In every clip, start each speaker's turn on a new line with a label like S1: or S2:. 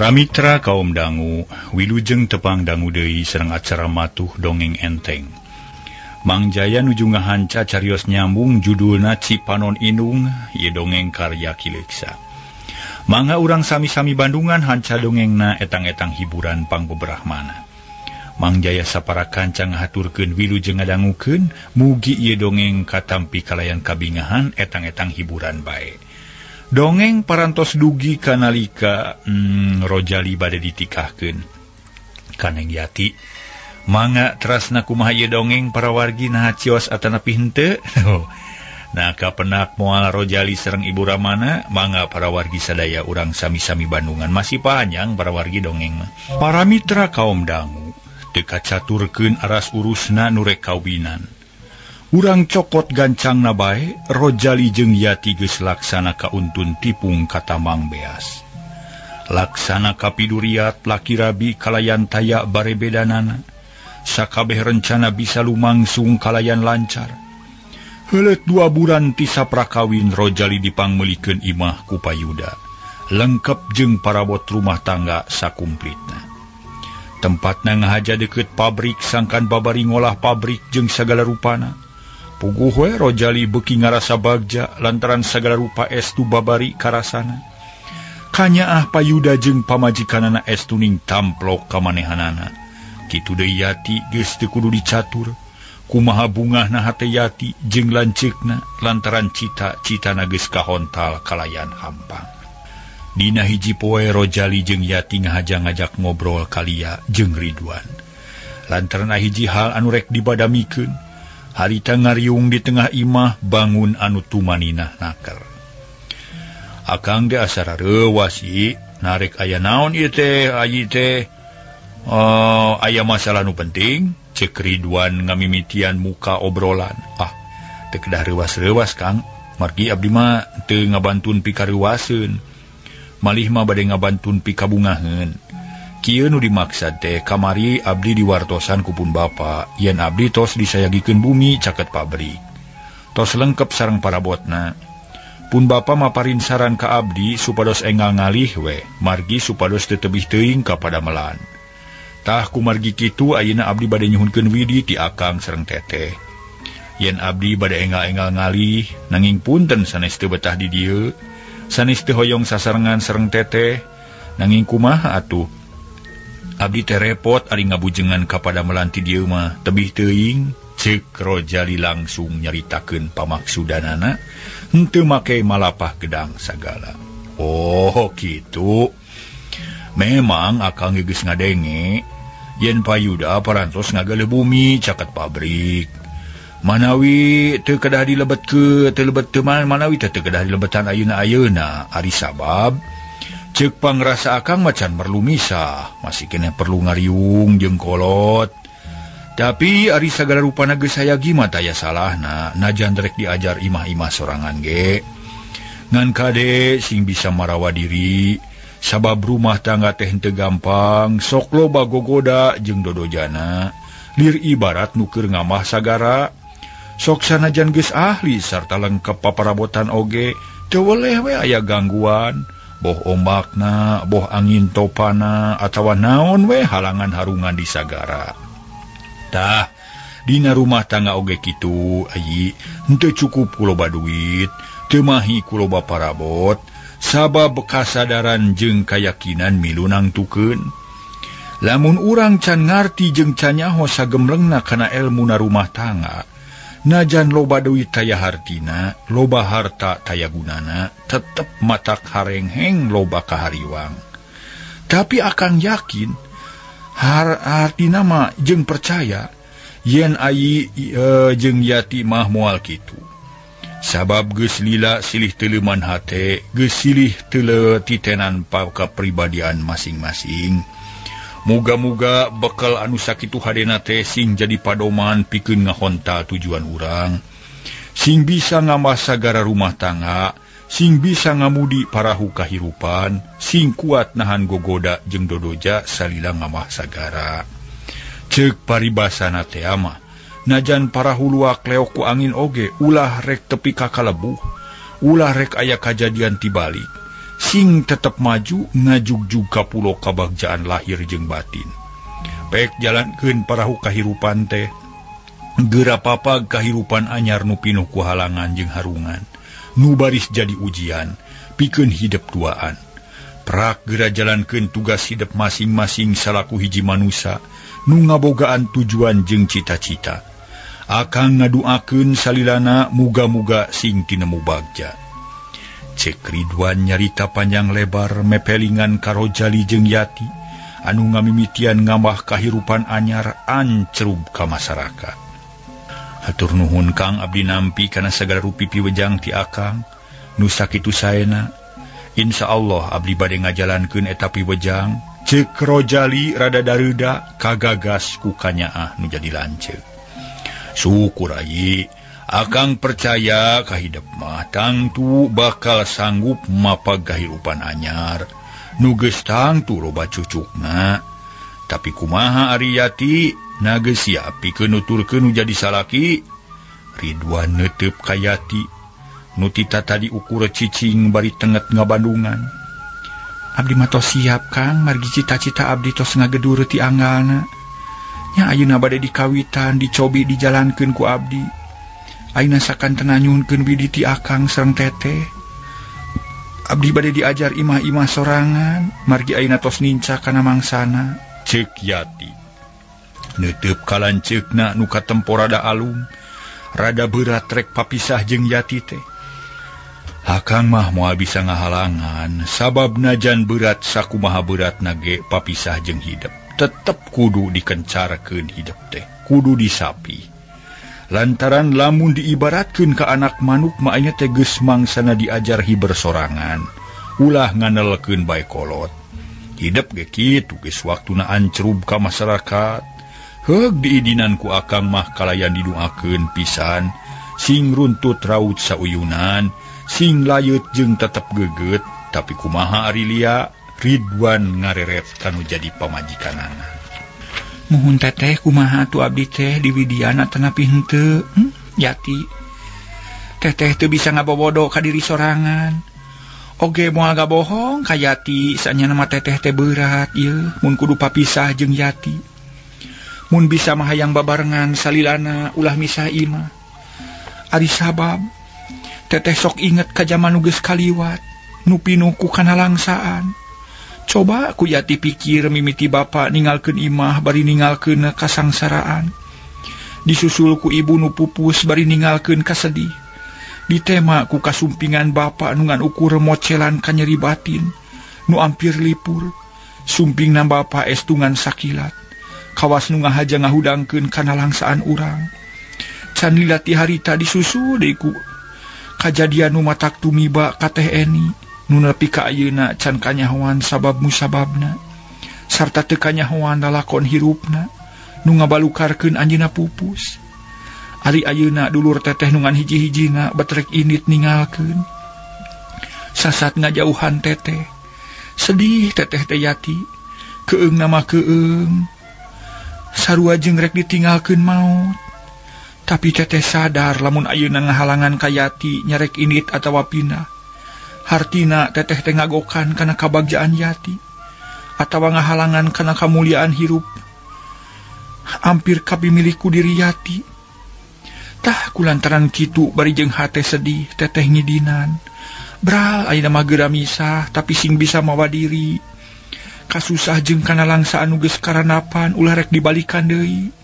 S1: Para mitra kaum dangu, wilujeng tepang dangu deui sareng acara matuh dongeng enteng. Mang Jaya nuju ngahanca carios nyambung judulna Cipanon Indung, ieu dongeng karya Ki Leuksa. Mangga urang sami-sami Bandungan hanca dongengna etang-etang hiburan pangbeberahmana. Mang Jaya sapara kanca ngahaturkeun wilujeng ngadangukeun, mugi ieu dongeng katampi kalayan kabingahan etang-etang hiburan bae. Dongeng parantos dugi kanalika Rojali bade ditikahkeun. Kaneng Yati, mangga terasna kumaha ieu dongeng para wargi naha cios atanapi henteu. Nah kapenak moal Rojali sareng Ibu Ramana, mangga para wargi sadaya urang sami-sami Bandungan. Masih panjang para wargi dongeng mah. Para mitra kaum dangu teu kacaturkeun aras urusna nu rek kawinan. Urang cokot gancangna bae, Rojali jeung Yati geus laksana kauntun tipung katamang beas. Laksana kapiduriat laki rabi kalayan taya barebedanana. Sakabeh rencana bisa lumangsung kalayan lancar. Heuleut 2 bulan ti saprakawin Rojali dipangmeulikeun imah ku Payuda. Lengkep jeung parabot rumah tangga sakumplitna. Tempatna ngahaja deukeut pabrik sangkan babari ngolah pabrik jeung sagala rupana. Puguh we Rojali beuki ngarasa bagja lantaran sagala rupa estu babari karasana. Kanyaah Payuda jeung pamajikanana estu ning tamplok kamanehanana. Kitu deui Yati geus teu kudu dicatur. Kumaha bungahna hate Yati jeung lanceukna lantaran cita-citana geus kahontal kalayan hampang. Dina hiji poe Rojali jeung Yati ngahaja ngajak ngobrol kalia jeung Ridwan. Lantaran hiji hal anu rek dibadamikeun. Harita ngariung di tengah imah bangun anu tumaninah naker. Akang ge asa rareuwas ieu, narek aya naon ieu teh, ayi teh. Aya masalah nu penting, ceuk Ridwan ngamimitian muka obrolan. Ah, teu kedah reuwas-reuwas Kang, margi abdi mah teu ngabantun pikareuwaseun. Malih mah bade ngabantun pikabungaheun. Kieu nu dimaksad teh kamari abdi diwartosan ku pun bapa yen abdi tos disayagikeun bumi caket pabrik. Tos lengkep sareng parabotna. Pun bapa maparin saran ka abdi supados enggal ngalih we, margi supados teu tebih teuing ka padamelan. Tah kumargi kitu ayeuna abdi bade nyuhunkeun widi ti akang sareng teteh. Yen abdi bade enggal-enggal ngalih, nanging punten sanes teu betah di dieu, sanes teu hoyong sasarengan sareng teteh, nanging kumaha atuh? Abdi teh repot ari ngabujengan ka padamelan ti dieu mah tebih teuing. Ceuk Rojali langsung nyaritakeun pamaksudanana henteu make malapah gedang sagala. Oh kitu. Memang akang geus ngadenge yen Payuda parantos ngagaleuh bumi caket pabrik. Manawi teu kedah dilebetkeun, teu lebet teu manawi teu kedah dilebetan ayeuna-ayeuna ari sabab ceuk pangrasa akang macan perlu misah, masih keneh perlu ngariung jeung kolot. Tapi ari sagala rupana geus sayagi mah taya salahna, najan rek diajar imah-imah sorangan ge. Ngan kade sing bisa marawa diri, sabab rumah tangga teh henteu gampang, sok loba gogoda jeung dodojana. Lir ibarat nu keur ngamah sagara, sok sanajan geus ahli sarta lengkep paparabotan oge, teu weleh we aya gangguan. Boh ombakna, boh angin topana, atawa naon we halangan harungan di sagara. Tah, dina rumah tangga oge kitu, ayi, henteu cukup ku loba duit, teu mahi ku loba parabot, sabab kasadaran jeung kayakinan milu nangtukeun. Lamun urang can ngarti jeung can nyaho sagemlengna kana elmuna rumah tangga, najan loba duit taya hartina, loba harta taya gunana, tetep matak harengheng loba kahariwang. Tapi akang yakin, hartina mah jeung percaya, yen ayi jeung Yati mah moal kitu. Sabab geus lila silih teuleman hate, geus silih teule titenan kapribadian masing-masing. Muga-muga bekal anu sakitu hadena teh sing jadi padoman pikeun ngahontal tujuan urang. Sing bisa ngamah sagara rumah tangga, sing bisa ngamudi parahu kahirupan, sing kuat nahan gogoda jeung dodoja salila ngamah sagara. Ceuk paribasana teh mah, najan parahu luak leok ku angin oge ulah rek tepi ka kalebuh, ulah rek aya kajadian tibalik. Sing tetep maju ngajugjug ka pulo kabagjaan lahir jeung batin. Pek jalankeun parahu kahirupan teh. Geura papag kahirupan anyar nu pinuh ku halangan jeung harungan. Nu baris jadi ujian, pikeun hidep duaan. Prak geura jalankeun tugas hidep masing-masing salaku hiji manusa nu ngabogaan tujuan jeung cita-cita. Akang ngaduakeun salilana muga-muga sing tinemu bagja. Cek Ridwan nyarita panjang lebar mepelingan ka Rojali jeung Yati anu ngamimitian ngamah kahirupan anyar ancrub ka masyarakat. Hatur nuhun Kang, abdi nampi kana sagala rupi piwejang ti Akang nu sakitu saena. Insyaallah abdi bade ngajalankeun eta piwejang. Cek Rojali rada dareuda kagagas ku kanyaah nu jadi lanceuk. Syukur ayi, Akang percaya kahidep mah tangtu bakal sanggup mapag kahirupan anyar. Nu geus tangtu loba cucukna. Tapi kumaha ari Yati na geus siap pikeun nuturkeun nu jadi salaki. Ridwan neuteup ka Yati nu tita tadi ukur cicing bari tenget ngabandungan.
S2: Abdi mah tos siap Kang, margi cita-cita abdi tos ngagedur ti anggalna. Nya ayeuna bade dikawitan, dicobi dijalankeun ku abdi. Ayeuna sakantena nyuhunkeun widi ti Akang sareng Teteh. Abdi bade diajar imah-imah sorangan, margi ayeuna tos ninca kana mangsana.
S1: Ceuk Yati. Neuteup ka lanceukna nu katempo rada alum, rada berat rek papisah jeung Yati teh. Akang mah moal bisa ngahalangan, sabab najan berat sakumaha beratna ge papisah jeung hidep. Tetep kudu dikencarkeun hidep teh, kudu disapi. Lantaran lamun diibaratkeun ka anak manuk mah nya teh geus mangsana diajar hiber sorangan, ulah nganelkeun bae kolot. Hidep ge kitu geus waktuna ancrub ka masyarakat. Heug diidinan ku Akang mah kalayan diduakeun pisan, sing runtut raut sauyunan, sing layut jeung tetep geget, tapi kumaha ari lia Ridwan ngareret kanu jadi pamajikanana.
S2: Muhun Teteh kumaha atuh abdi teh diwidiana tanapi henteu? Yati. Teteh teu bisa ngabobodo ka diri sorangan. Oge moal gabohong ka Yati, sanyana mah Teteh teh berat ieu mun kudu papisah jeung Yati. Mun bisa mah hayang babarengan salilana ulah misah imah. Ari sabab Teteh sok inget ka jaman nu geus kaliwat, nu pinuh ku kanalangsaan. Coba ku Yati pikir mimiti bapa ningalkeun imah bari ningalkeun kasangsaraan. Disusul ku ibu nu pupus bari ningalkeun kasedih. Ditema ku kasumpingan bapa nu ngan ukur mocelan kanyeri batin, nu ampir lipur. Sumpingna bapa estungan sakilat. Kawas nu ngahaja ngahudangkeun kanalangsaan urang. Can lila ti harita disusul deui ku kajadian nu matak tumiba ka Teh Eni. Nu nepi ka ayeuna can kanyahoan sabab musababna sarta teu kanyahoan lalakon hirupna nu ngabalukarkeun anjeunna pupus. Ari ayeuna dulur Teteh nu ngan hiji-hijina betrek indit ningalkeun. Sasat ngajauhan Teteh. Sedih Teteh teh Yati. Keung nama keung. Sarua jeung rek ditinggalkeun maot. Tapi Teteh sadar lamun ayeuna ngahalangan ka Yati nyarek indit atawa pindah. Hartina Teteh teh ngagokan kana kabagjaan Yati atawa ngahalangan kana kamuliaan hirup. Hampir kabimilik ku diri Yati. Tah kulantaran kitu bari jeung hate sedih Teteh ngidinan. Bral ayeuna mah geura misah tapi sing bisa mawa diri. Kasusah jeung kana langsa anu geus karanapan ulah rek dibalikan deui.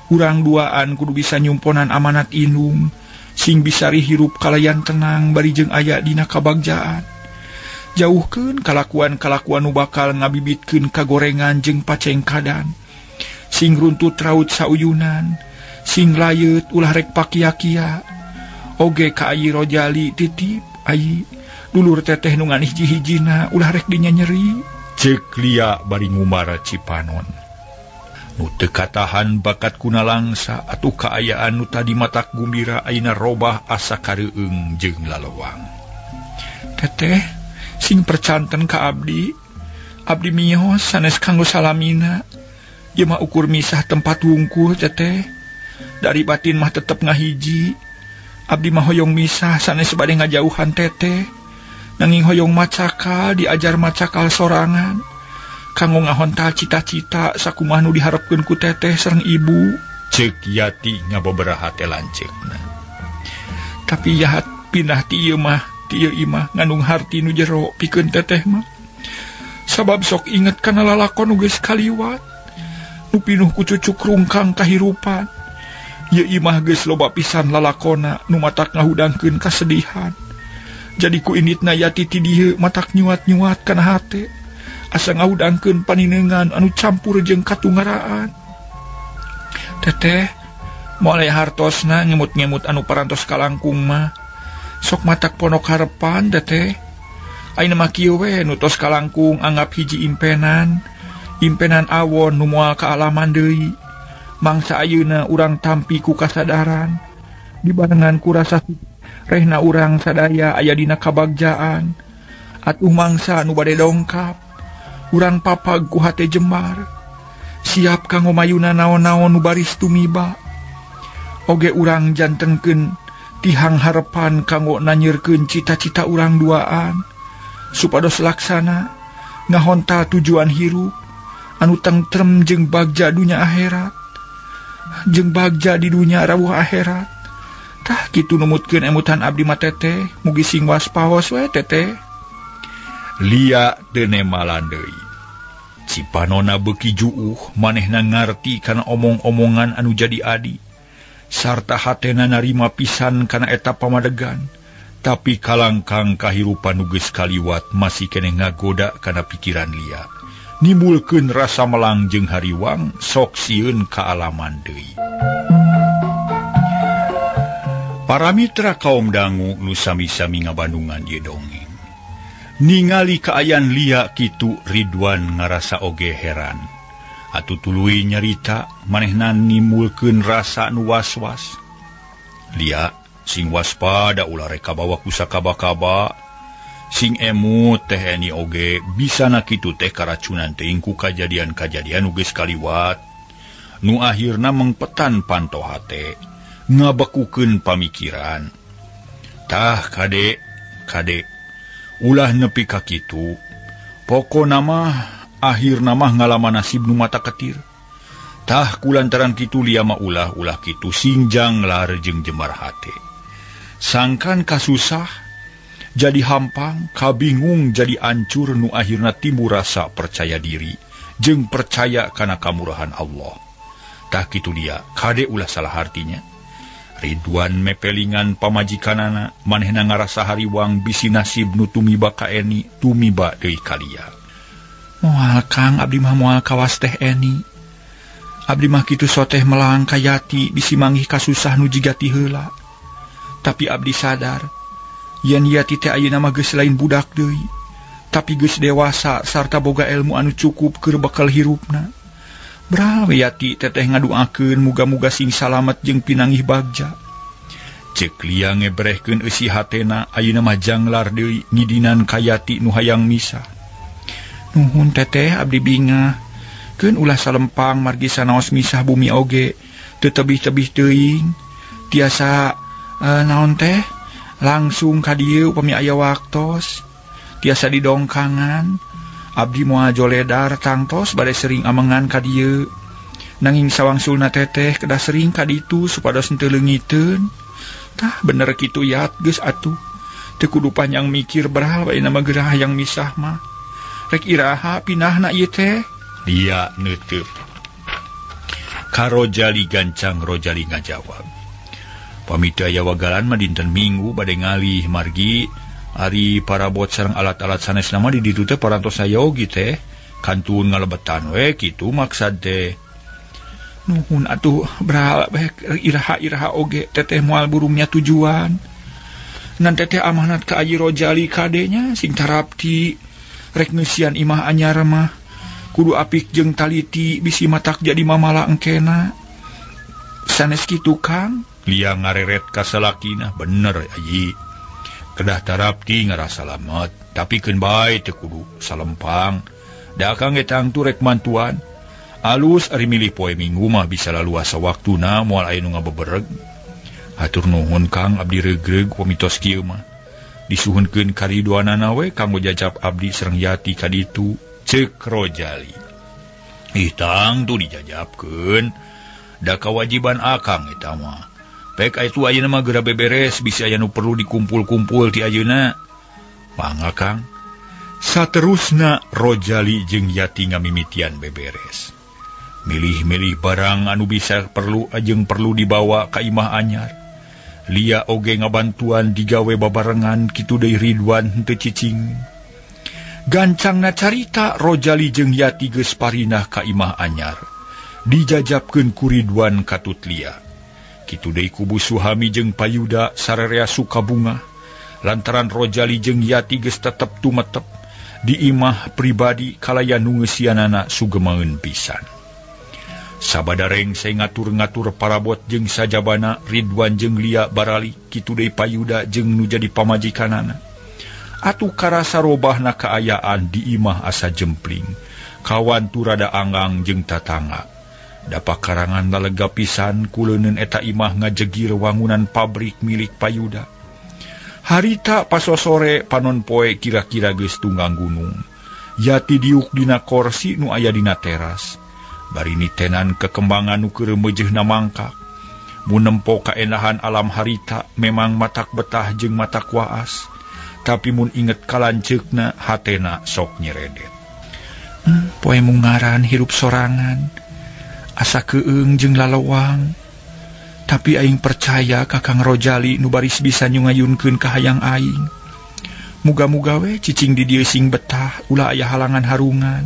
S2: Urang duaan kudu bisa nyumponan amanat indung. Sing bisa hirup kalayan tenang bari jeung aya dina kabagjaan. Jauhkeun kalakuan-kalakuan nu bakal ngabibitkeun kagorengan jeung pacengkadan. Sing runtut raut sauyunan, sing layeut ulah rek pakia-kia. Oge ka Ayi Rojali titip ayi dulur Teteh nu ngan hiji-hijina ulah rek dinyanyeri.
S1: Ceuk Lia bari ngumara cipanon. Nu teu katahan bakat kuna langsa atuh kaayaan nu tadi matak gumbira ayeuna robah asa kareueung jeung lalewang.
S2: Teteh sing percanten ka abdi. Abdi mios sanes kanggo salamina. Ieu mah ukur misah tempat wungkul Teteh. Dari batin mah tetep ngahiji. Abdi mah hoyong misah sanes bade ngajauhan Teteh. Nanging hoyong macakal diajar macakal sorangan. Kanggo ngahontal cita-cita sakumaha nu diharepkeun ku teteh sareng ibu.
S1: Ceuk Yati ngababaraha teh lanceukna.
S2: Tapi jahat pindah ti ieu mah, ti ieu imah ngandung harti nu jero pikeun teteh mah. Sabab sok inget kana lalakon nu geus kaliwat. Nu pinuh ku cucuk rungkang kahirupan. Ieu imah geus loba pisan lalakona nu matak ngahudangkeun kasedihan. Jadi ku inditna Yati ti dieu matak nyuat-nyuat kana hate. Asa ngahudangkeun paninengan anu campur jeung katungaraan. Teteh moal aya hartosna ngemut-ngemut anu parantos kalangkung mah. Sok matak ponok harepan teteh. Ayeuna mah kieu we nu tos kalangkung anggap hiji impenan. Impenan awon nu moal kaalaman deui. Mangsa ayeuna urang tampi ku kasadaran. Dibarengan ku rasa rehna urang sadaya aya dina kabagjaan. Atuh mangsa nu bade dongkap. Urang papag ku hate jembar. Siap kanggo mayuna naon-naon nu baris tumiba. Oge urang jantengkeun tihang harepan kanggo nanyirkeun cita-cita urang duaan. Supados laksana ngahontal tujuan hirup anu tengtrem jeung bagja dunya akhirat. Jeung bagja di dunya rawuh akhirat. Tah kitu numutkeun emutan abdi mah teteh, mugi sing waspaos we teteh.
S1: Lia teu nemalan deui. Cipanona beuki juuh manehna ngarti kana omong-omongan anu jadi adi. Sarta hatena narima pisan kana eta pamadegan. Tapi kalangkang kahirupan nu geus kaliwat masih keneh ngagoda kana pikiran Lia. Nimbulkeun rasa melang jeung hariwang sok sieun kaalaman deui. Para mitra kaum dangu nu sami-sami ngabandungan ieu dongeng. Ningali kaayaan Lia kitu Ridwan ngarasa oge heran. Atuh tuluy nyarita manehna nimbulkeun rasa nu was-was. Lia sing waspada ulah rek kabawa ku sakaba-kaba. Sing emut teh Eni oge bisa na kitu teh karacunan teuing ku kajadian-kajadian nu geus kaliwat. Nu akhirna mengpetan panto hate, ngabekukeun pamikiran. Tah kade, kade ulah nepi ka kitu. Pokona mah akhirna mah ngalaman nasib nu mata ketir. Tah kulantaran kitu Lia mah ulah-ulah kitu singjang lar jeung jemar hate. Sangkan kasusah jadi hampang, kabingung jadi ancur nu akhirna timbul rasa percaya diri jeung percaya kana kamurahan Allah. Tah kitu dia, kade ulah salah artinya. Ridwan mepelingan pamajikanana, manehna ngarasa hariwang bisi nasib nu tumiba ka Eni, tumiba deui ka Lia.
S2: Moal Kang, abdi mah moal kawas teh Eni. Abdi mah kitu soteh melang ka Yati bisi manggih kasusah nu jiga ti heula. Tapi abdi sadar yen Yati teh ayeuna mah geus lain budak deui, tapi geus dewasa sarta boga ilmu anu cukup keur bekal hirupna. Bral we Yati teteh ngaduakeun muga-muga sing salamet jeung pinanggih bagja.
S1: Ceuk Lia ngebrehkeun eusi hatena ayeuna mah janglar deui ngidinan ka Yati nu hayang misah.
S2: Nuhun teteh, abdi bingah. Keun ulah salempang margi sanaos misah bumi oge teu tebih-tebih teuing. Tiasa naon teh langsung ka dieu upami aya waktos. Tiasa didongkangan. Abdi moal joledar tangtos bade sering amengan ka dieu. Nanging sawangsulna teteh kedah sering ka ditu supados henteu leungiteun. Tah bener kitu Yat, geus atuh. Teu kudu panjang mikir beral bae nama gerah hayang misah mah. Rek iraha pinahna ieu teh?
S1: Lia neuteub. Ka Rojali gancang Rojali ngajawab. Pamit aya wagalan mah dinten Minggu bade ngalih margi ari parabot sareng alat-alat sanes nama di ditu teh parantos sayogi teh kantun ngalebetan we kitu maksad teh.
S2: Nuhun atuh bral iraha-iraha oge teteh moal burungnya tujuan. Ngan teteh amanat ka Aji Rojali kadenya sing tarapti rek ngeusian imah anyar mah kudu apik jeung taliti bisi matak jadi mamala engkena. Sanes kitu Kang.
S1: Lia ngareret ka salakina, bener Aji. Kedah tarapti ngarasa lamet, tapi keun bae teu kudu salempang. Da akang ge tangtu rek mantuan. Alus ari milih poe Minggu mah bisa laluasa waktuna moal aya nu ngabebereg. Hatur nuhun Kang, abdi regreg pamitos kieu mah. Disuhunkeun kariduanana we kanggo jajap abdi sareng Yati ka ditu ceuk Rojali. Ih tang tuh dijajapkeun da kawajiban akang eta mah. Pek atuh ayeuna mah geura beberes bisi aya nu perlu dikumpul-kumpul ti ayeuna. Mangga Kang. Saterusna Rojali jeung Yati ngamimitian beberes. Milih-milih barang anu bisa perlu ajeng perlu dibawa ka imah anyar. Lia oge ngabantuan digawe babarengan kitu deui Ridwan henteu cicing. Gancangna carita Rojali jeung Yati geus parinah ka imah anyar. Dijajapkeun ku Ridwan katut Lia. Kitu deui ku Bu Suhami jeung Payuda sararea sukabunga. Lantaran Rojali jeung Yati geus tetep tumetep di imah pribadi kalayan nu ngeusianana sugemaeun pisan. Sabada rengse ngatur-ngatur parabot jeung sajabana Ridwan jeung Lia barali kitu deui Payuda jeung nu jadi pamajikanana. Atuh karasa robahna kaayaan di imah asa jempling. Kawan turada anggang jeung tatangga. Dapak karangan lalega pisan kuleuneun eta imah ngajegir wangunan pabrik milik Payuda. Harita pasosore panon poe kira-kira geus tunggang gunung. Yati diuk dina korsi nu aya dina teras. Bari nitenan kekembangan nu keur meujeuhna mangkak. Mun nempo kaendahan alam harita memang matak betah jeung matak waas. Tapi mun inget kalanceukna hatena sok nyeredet.
S2: Poe mungaran hirup sorangan. Asa keung jeung lalowang. Tapi aing percaya ka Kang Rojali nu baris bisa nyungayunkeun ka hayang aing. Muga-muga we cicing di dieu sing betah ulah aya halangan harungan.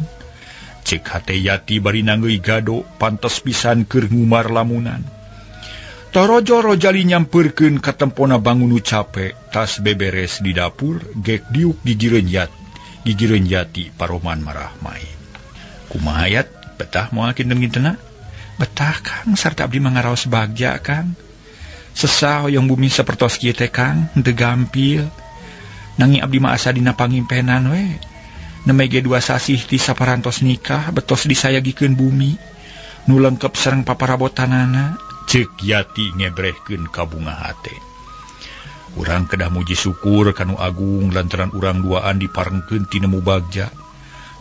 S1: Cek hate Yati bari nanggeuy gado pantes pisan keur ngumar lamunan. Torojo Rojali nyampeurkeun ka tempona bangun nu cape, tas beberes di dapur, gek diuk gigireun Yati paroman marahmai. Kumaha Yat, betah moal kinten-kintena?
S2: Betah Kang, sarta abdi mangaraos bagja Kang. Sesah hoyong bumi sapertos kieu teh Kang, henteu gampil. Nanging abdi mah asa dina pangimpenan we. Nembe ge 2 sasih ti saparantos nikah betos disayagikeun bumi nu lengkep sareng paparabotanana.
S1: Ceuk Yati ngebrehkeun ka bunga hate. Urang kedah muji syukur kanu agung lantaran urang duaan diparengkeun ti nemu bagja.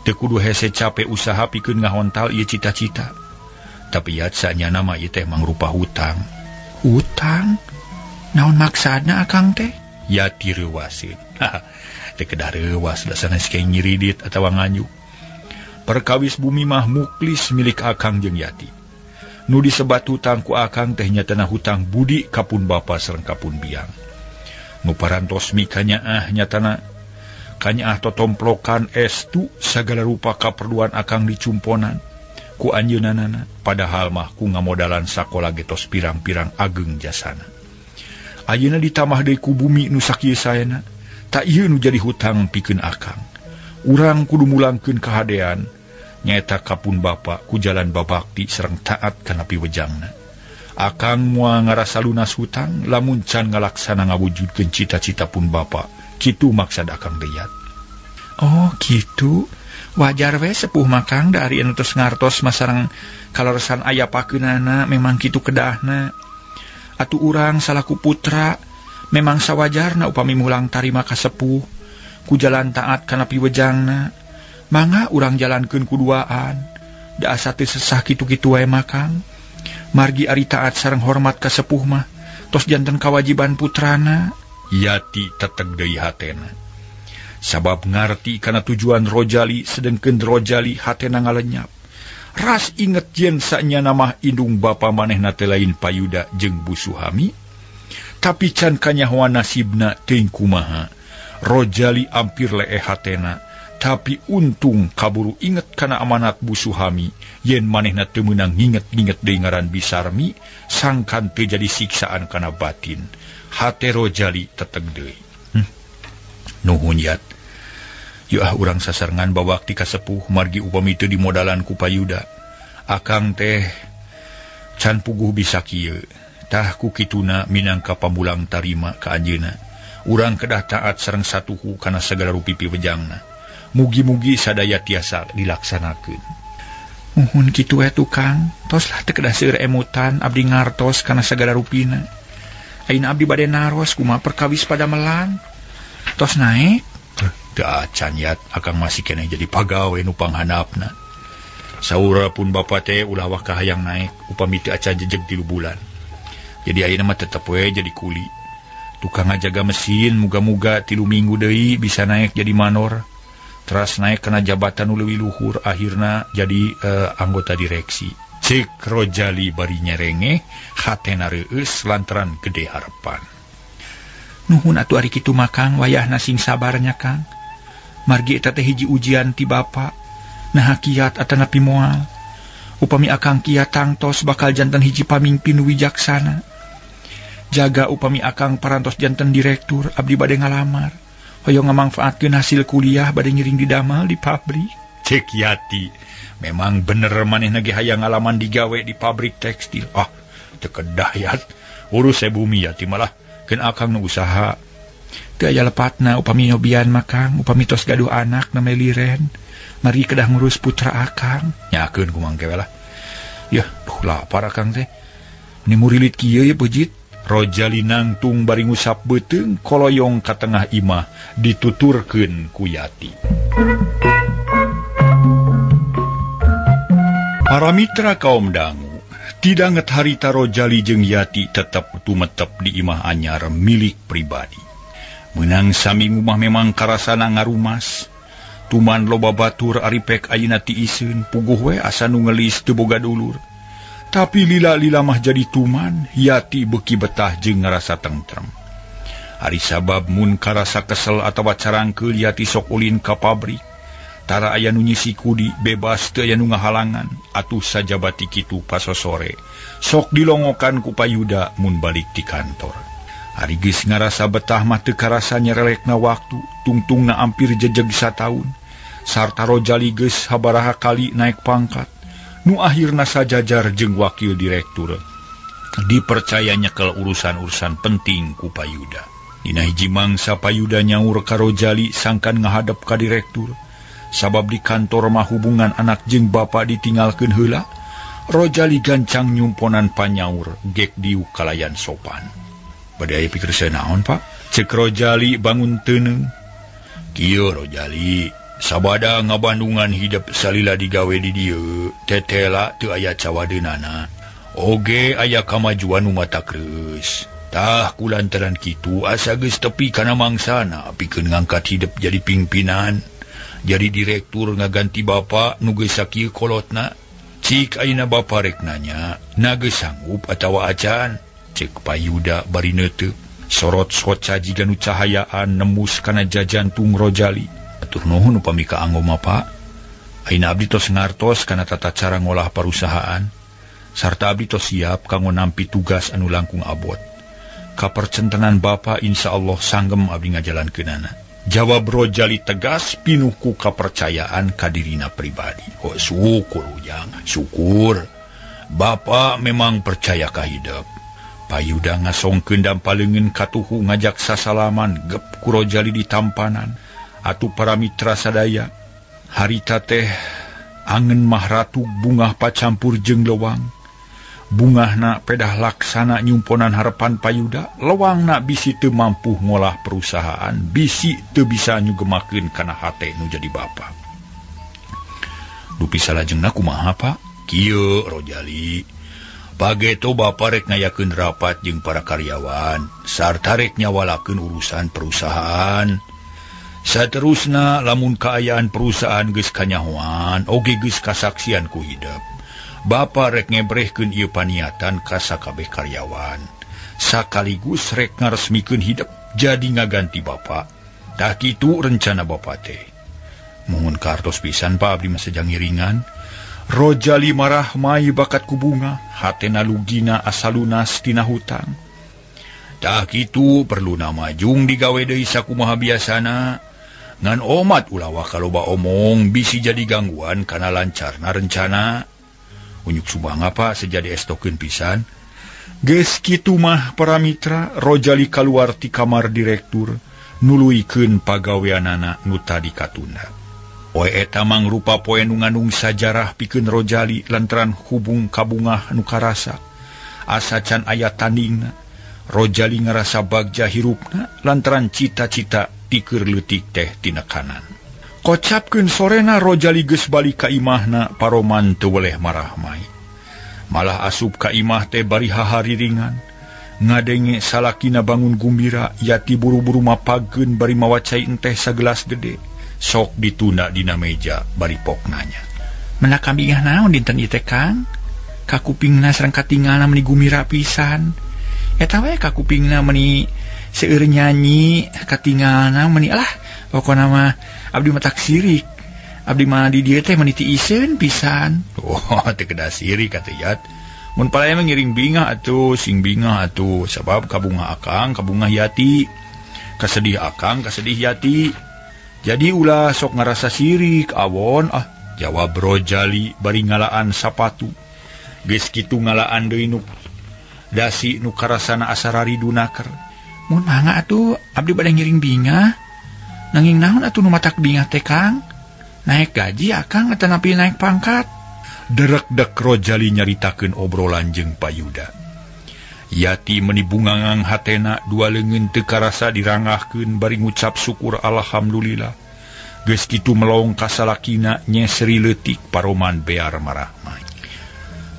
S1: Teu kudu hese cape usaha pikeun ngahontal ieu cita-cita. Tapi yat sanyana mah ieu teh mangrupa hutang.
S2: Hutang? Naon maksudna akang teh?
S1: Yati reuwaseun. Teu kedah reuwas da sanes ke nyiridit atawa nganjuk. Perkawis bumi mah muklis milik akang jeung Yati. Nu disebat hutang ku akang teh nyatana hutang budi kapun bapa sareng kapun biang. Nu parantos mikanyaah nyatana kanyaah totomplokan estu sagala rupa kaperluan akang dicumponan ku anjeunanana, padahal mah ku ngamodalan sakola getos pirang-pirang ageng jasana. Ayeuna ditambah deui ku bumi nu sakieu saena, tak ieu nu jadi hutang pikeun akang. Urang kudu mulangkeun kahadean nyaeta kapun bapa ku jalan babakti sareng taat kana piwejangna. Akang moal ngarasa lunas hutang lamun can ngalaksana ngawujudkeun cita-cita pun bapa. Kitu maksad akang deuyat.
S2: Oh kitu. Wajar we sepuh makang dari anu tos ngartos masarang kaleresan aya pakeunana memang kitu kedahna. Atuh urang salaku putra memang sawajarna upami mulang tarima ka sepuh ku jalan taat kana piwejangna. Mangga urang jalankeun kuduaan. Da asa teu sesah kitu-kitu wae makang. Margi ari taat sareng hormat ka sepuh mah tos janten kawajiban putrana.
S1: Yati teteg deui hatena. Sabab ngarti kana tujuan Rojali sedengkeun Rojali hatena ngalenyap. Ras inget yen sanyana mah indung bapa manehna teh lain Payuda jeung Bu Suhami. Tapi can kanyahoan nasibna teuing kumaha. Rojali ampir leeh hatena. Tapi untung kaburu inget kana amanat Bu Suhami yen manehna teu meunang nginget-nginget deui ngaran Bisarmi sangkan teu jadi siksaan kana batin. Hate Rojali teteg deui. Nuhun Yat. Yeuh ah urang sasarengan babakti ka sepuh margi upami teu dimodalan ku Payuda. Akang teh can puguh bisa kieu. Tah ku kituna minangka pamulang tarima ka anjeunna. Urang kedah taat sareng satuhu kana sagala rupi piwejangna. Mugi-mugi sadaya tiasa dilaksanakeun.
S2: Muhun kitu we tukang, tos lah teu kedah seueur emutan abdi ngartos kana sagala rupina. Ayeuna abdi bade naros kumaha perkawis padamelan. Tos naek?
S1: Teu acan Yat, akang masih keneh jadi pagawe nu panghandapna. Saura pun bapa teh ulah waka hayang naek upami teu acan jejeg 3 bulan. Jadi ayeuna mah tetep we jadi kuli. Tukang ngajaga mesin muga-muga 3 minggu deui bisa naek jadi manor. Teras naek kana jabatan nu leuwih luhur akhirna jadi anggota direksi. Cek Rojali bari nyerengeh hatena reueus lantaran gede harapan.
S2: Nuhun atuh ari kitu mah Kang, wayahna sing sabarnya Kang. Margi eta teh hiji ujian ti bapa. Nah kiat atanapi moal. Upami akang kiat tangtos bakal janten hiji pamimpin wijaksana. Jaga upami akang parantos janten direktur abdi bade ngalamar. Hoyong ngamangfaatkeun hasil kuliah bade ngiring didamel di pabrik.
S1: Cek Yati, memang bener manehna ge hayang ngalaman digawe di pabrik tekstil. Ah, teu kedah Yat. Urus bumi Yati malah keun akang nu usaha.
S2: Teu aya lepatna upami nyobian mah Kang, upami tos gaduh anak name liren. Mari kedah ngurus putra akang.
S1: Nyakeun kumang kewe lah.
S2: Yah, duh lapar akang teh. Ni murilit kieu ye pejit.
S1: Rojali nangtung bari ngusap beuteung koloyong ka tengah imah dituturkeun ku Yati. Para mitra kaum dangu, tidak harita Rojali jeung Yati tetep tumetep di imah anyar milik pribadi. Meunang sami ngumah memang karasana ngarumas. Tuman loba batur ari pek ayeuna tiiseun puguh we asa nu ngelis teu boga dulur. Tapi lila-lila mah jadi tuman, Yati beuki betah jeung ngarasa tentrem. Ari sabab mun karasa kesel atawa carangkeul Yati sok ulin ka pabrik. Tara aya nu nyisi kudi bebas teu aya nu ngahalangan, atuh sajabati kitu pasosore. Sok dilongokan ku Payuda mun balik ti kantor. Ari geus ngarasa betah mah teu karasa nyerelekna waktu, tungtungna ampir jejeg sataun. Sarta Rojali geus sabaraha kali naik pangkat. Nu akhirna sajajar jeung wakil direktur. Dipercaya nyekel urusan-urusan penting ku Payuda. Dina hiji mangsa Payuda nyaur ka Rojali sangkan ngahadep ka direktur. Sabab di kantor mah hubungan anak jeung bapa ditinggalkeun heula, Rojali gancang nyumponan panyaur gek diuk kalayan sopan. Bade aya pikir saya naon Pak? Cek Rojali bangun teuneung. Kieu Rojali, sabada ngabandungan hidep salila digawe di dieu, tetela teu aya cawadeunana. Oge aya kamajuan nu matak reus. Tah kulantaran kitu asa geus tepi kana mangsana pikeun ngangkat hidep jadi pimpinan. Jadi direktur ngaganti bapa nu geus sakieu kolotna. Cik ayeuna bapa rek nanya, na geus sanggup atawa acan? Cek Payuda bari neuteup. Sorot soca jiga nu cahayaan nembus kana jajantung Rojali. Atur nuhun upami kaanggo mah Pak. Ayeuna abdi tos ngartos kana tata cara ngolah parusahaan. Sarta abdi tos siap kanggo nampi tugas anu langkung abot. Kapercentenan bapa insyaallah sanggem abdi ngajalankeunana. Jawab Rojali tegas pinuh ku kapercayaan ka dirina pribadi. Oh, syukur ujang, syukur. Bapa memang percaya ka hidep. Payuda ngasongkeun dampaleungeun katuhu ngajak sasalaman gep ku Rojali di tampanan. Atuh para mitra sadaya, harita teh angen mah ratu bungah pacampur jeung lewang. Bungahna pedah laksana nyumponan harapan Payuda, lewangna bisi teu mampu ngolah perusahaan, bisi teu bisa nyugemakeun kana hate nu jadi bapa. Dupi salajengna kumaha Pak? Kieu Rojali. Pageto bapa rek ngayakeun rapat jeung para karyawan, sarta rek nyawalakeun urusan perusahaan. Saterusna lamun kaayaan perusahaan geus kanyahoan, oge geus kasaksian ku hidep. Bapa rek ngebrehkeun ieu paniatan ka sakabeh karyawan. Sakaligus rek ngaresmikeun hidep jadi ngaganti bapa. Tah kitu rencana bapa teh. Muhun kartos pisan Pak abdi mah sejang ngiringan. Rojali marah mai bakat ku bunga, hatena lugina asalunas tina hutang. Tah kitu perlu namajung digawe deui sakumaha biasana. Ngan omat ulah waka loba omong bisi jadi gangguan kana lancarna rencana. Unyuk sumangga Pak sejadi estokeun pisan. Geus kitu mah para mitra, Rojali kaluar ti kamar direktur nuluykeun pagaweanana nu tadi katunda. Poe eta mangrupa poe nu ngandung sajarah pikeun Rojali lantaran hubung kabungah nu karasa. Asa can aya tandingna, Rojali ngarasa bagja hirupna lantaran cita-cita ti keur leutik teh tinekanan. Kocapkeun sorena Rojali geus balik ka imahna Paroman teu weleh marahmai. Malah asup ka imah teh bari hahariringan. Ngadenge salakina bangun gumbira, Yati buru-buru mapageun bari mawa cai enteh sagelas gede. Sok ditunda dina meja bari pok nanya.
S2: Menak kambingah naon dinten ieu teh Kang? Kakupingna sareng katingalna meuni gumira pisan. Eta we kakupingna meuni seueur nyanyi, katingalna meuni alah pokona mah abdi mah tak sirik. Abdi mah di dieu teh meuni tiiseun pisan.
S1: Oh, teu kedah sirik atuh Yat. Mun palaya mah ngiring bingah atuh, sing bingah atuh, sabab kabungah akang, kabungah Yati. Kasedih akang, kasedih Yati. Jadi ulah sok ngarasa sirik awon ah, jawab Rojali bari ngalaan sapatu. Geus kitu ngalaan deui nu dasi nu karasana asa raridu naker.
S2: Mun mangga atuh abdi bade ngiring bingah. Nanging naon atuh nu matak bingah teh Kang? Naik gaji akang atanapi naik pangkat?
S1: Derek-dek Rojali nyaritakeun obrolan jeung Payuda. Yati meuni bungangang hatena dua leungeun teu karasa dirangahkeun bari ngucap syukur alhamdulillah. Geus kitu melong ka salakina nyeseri leutik Paroman bear marahmai.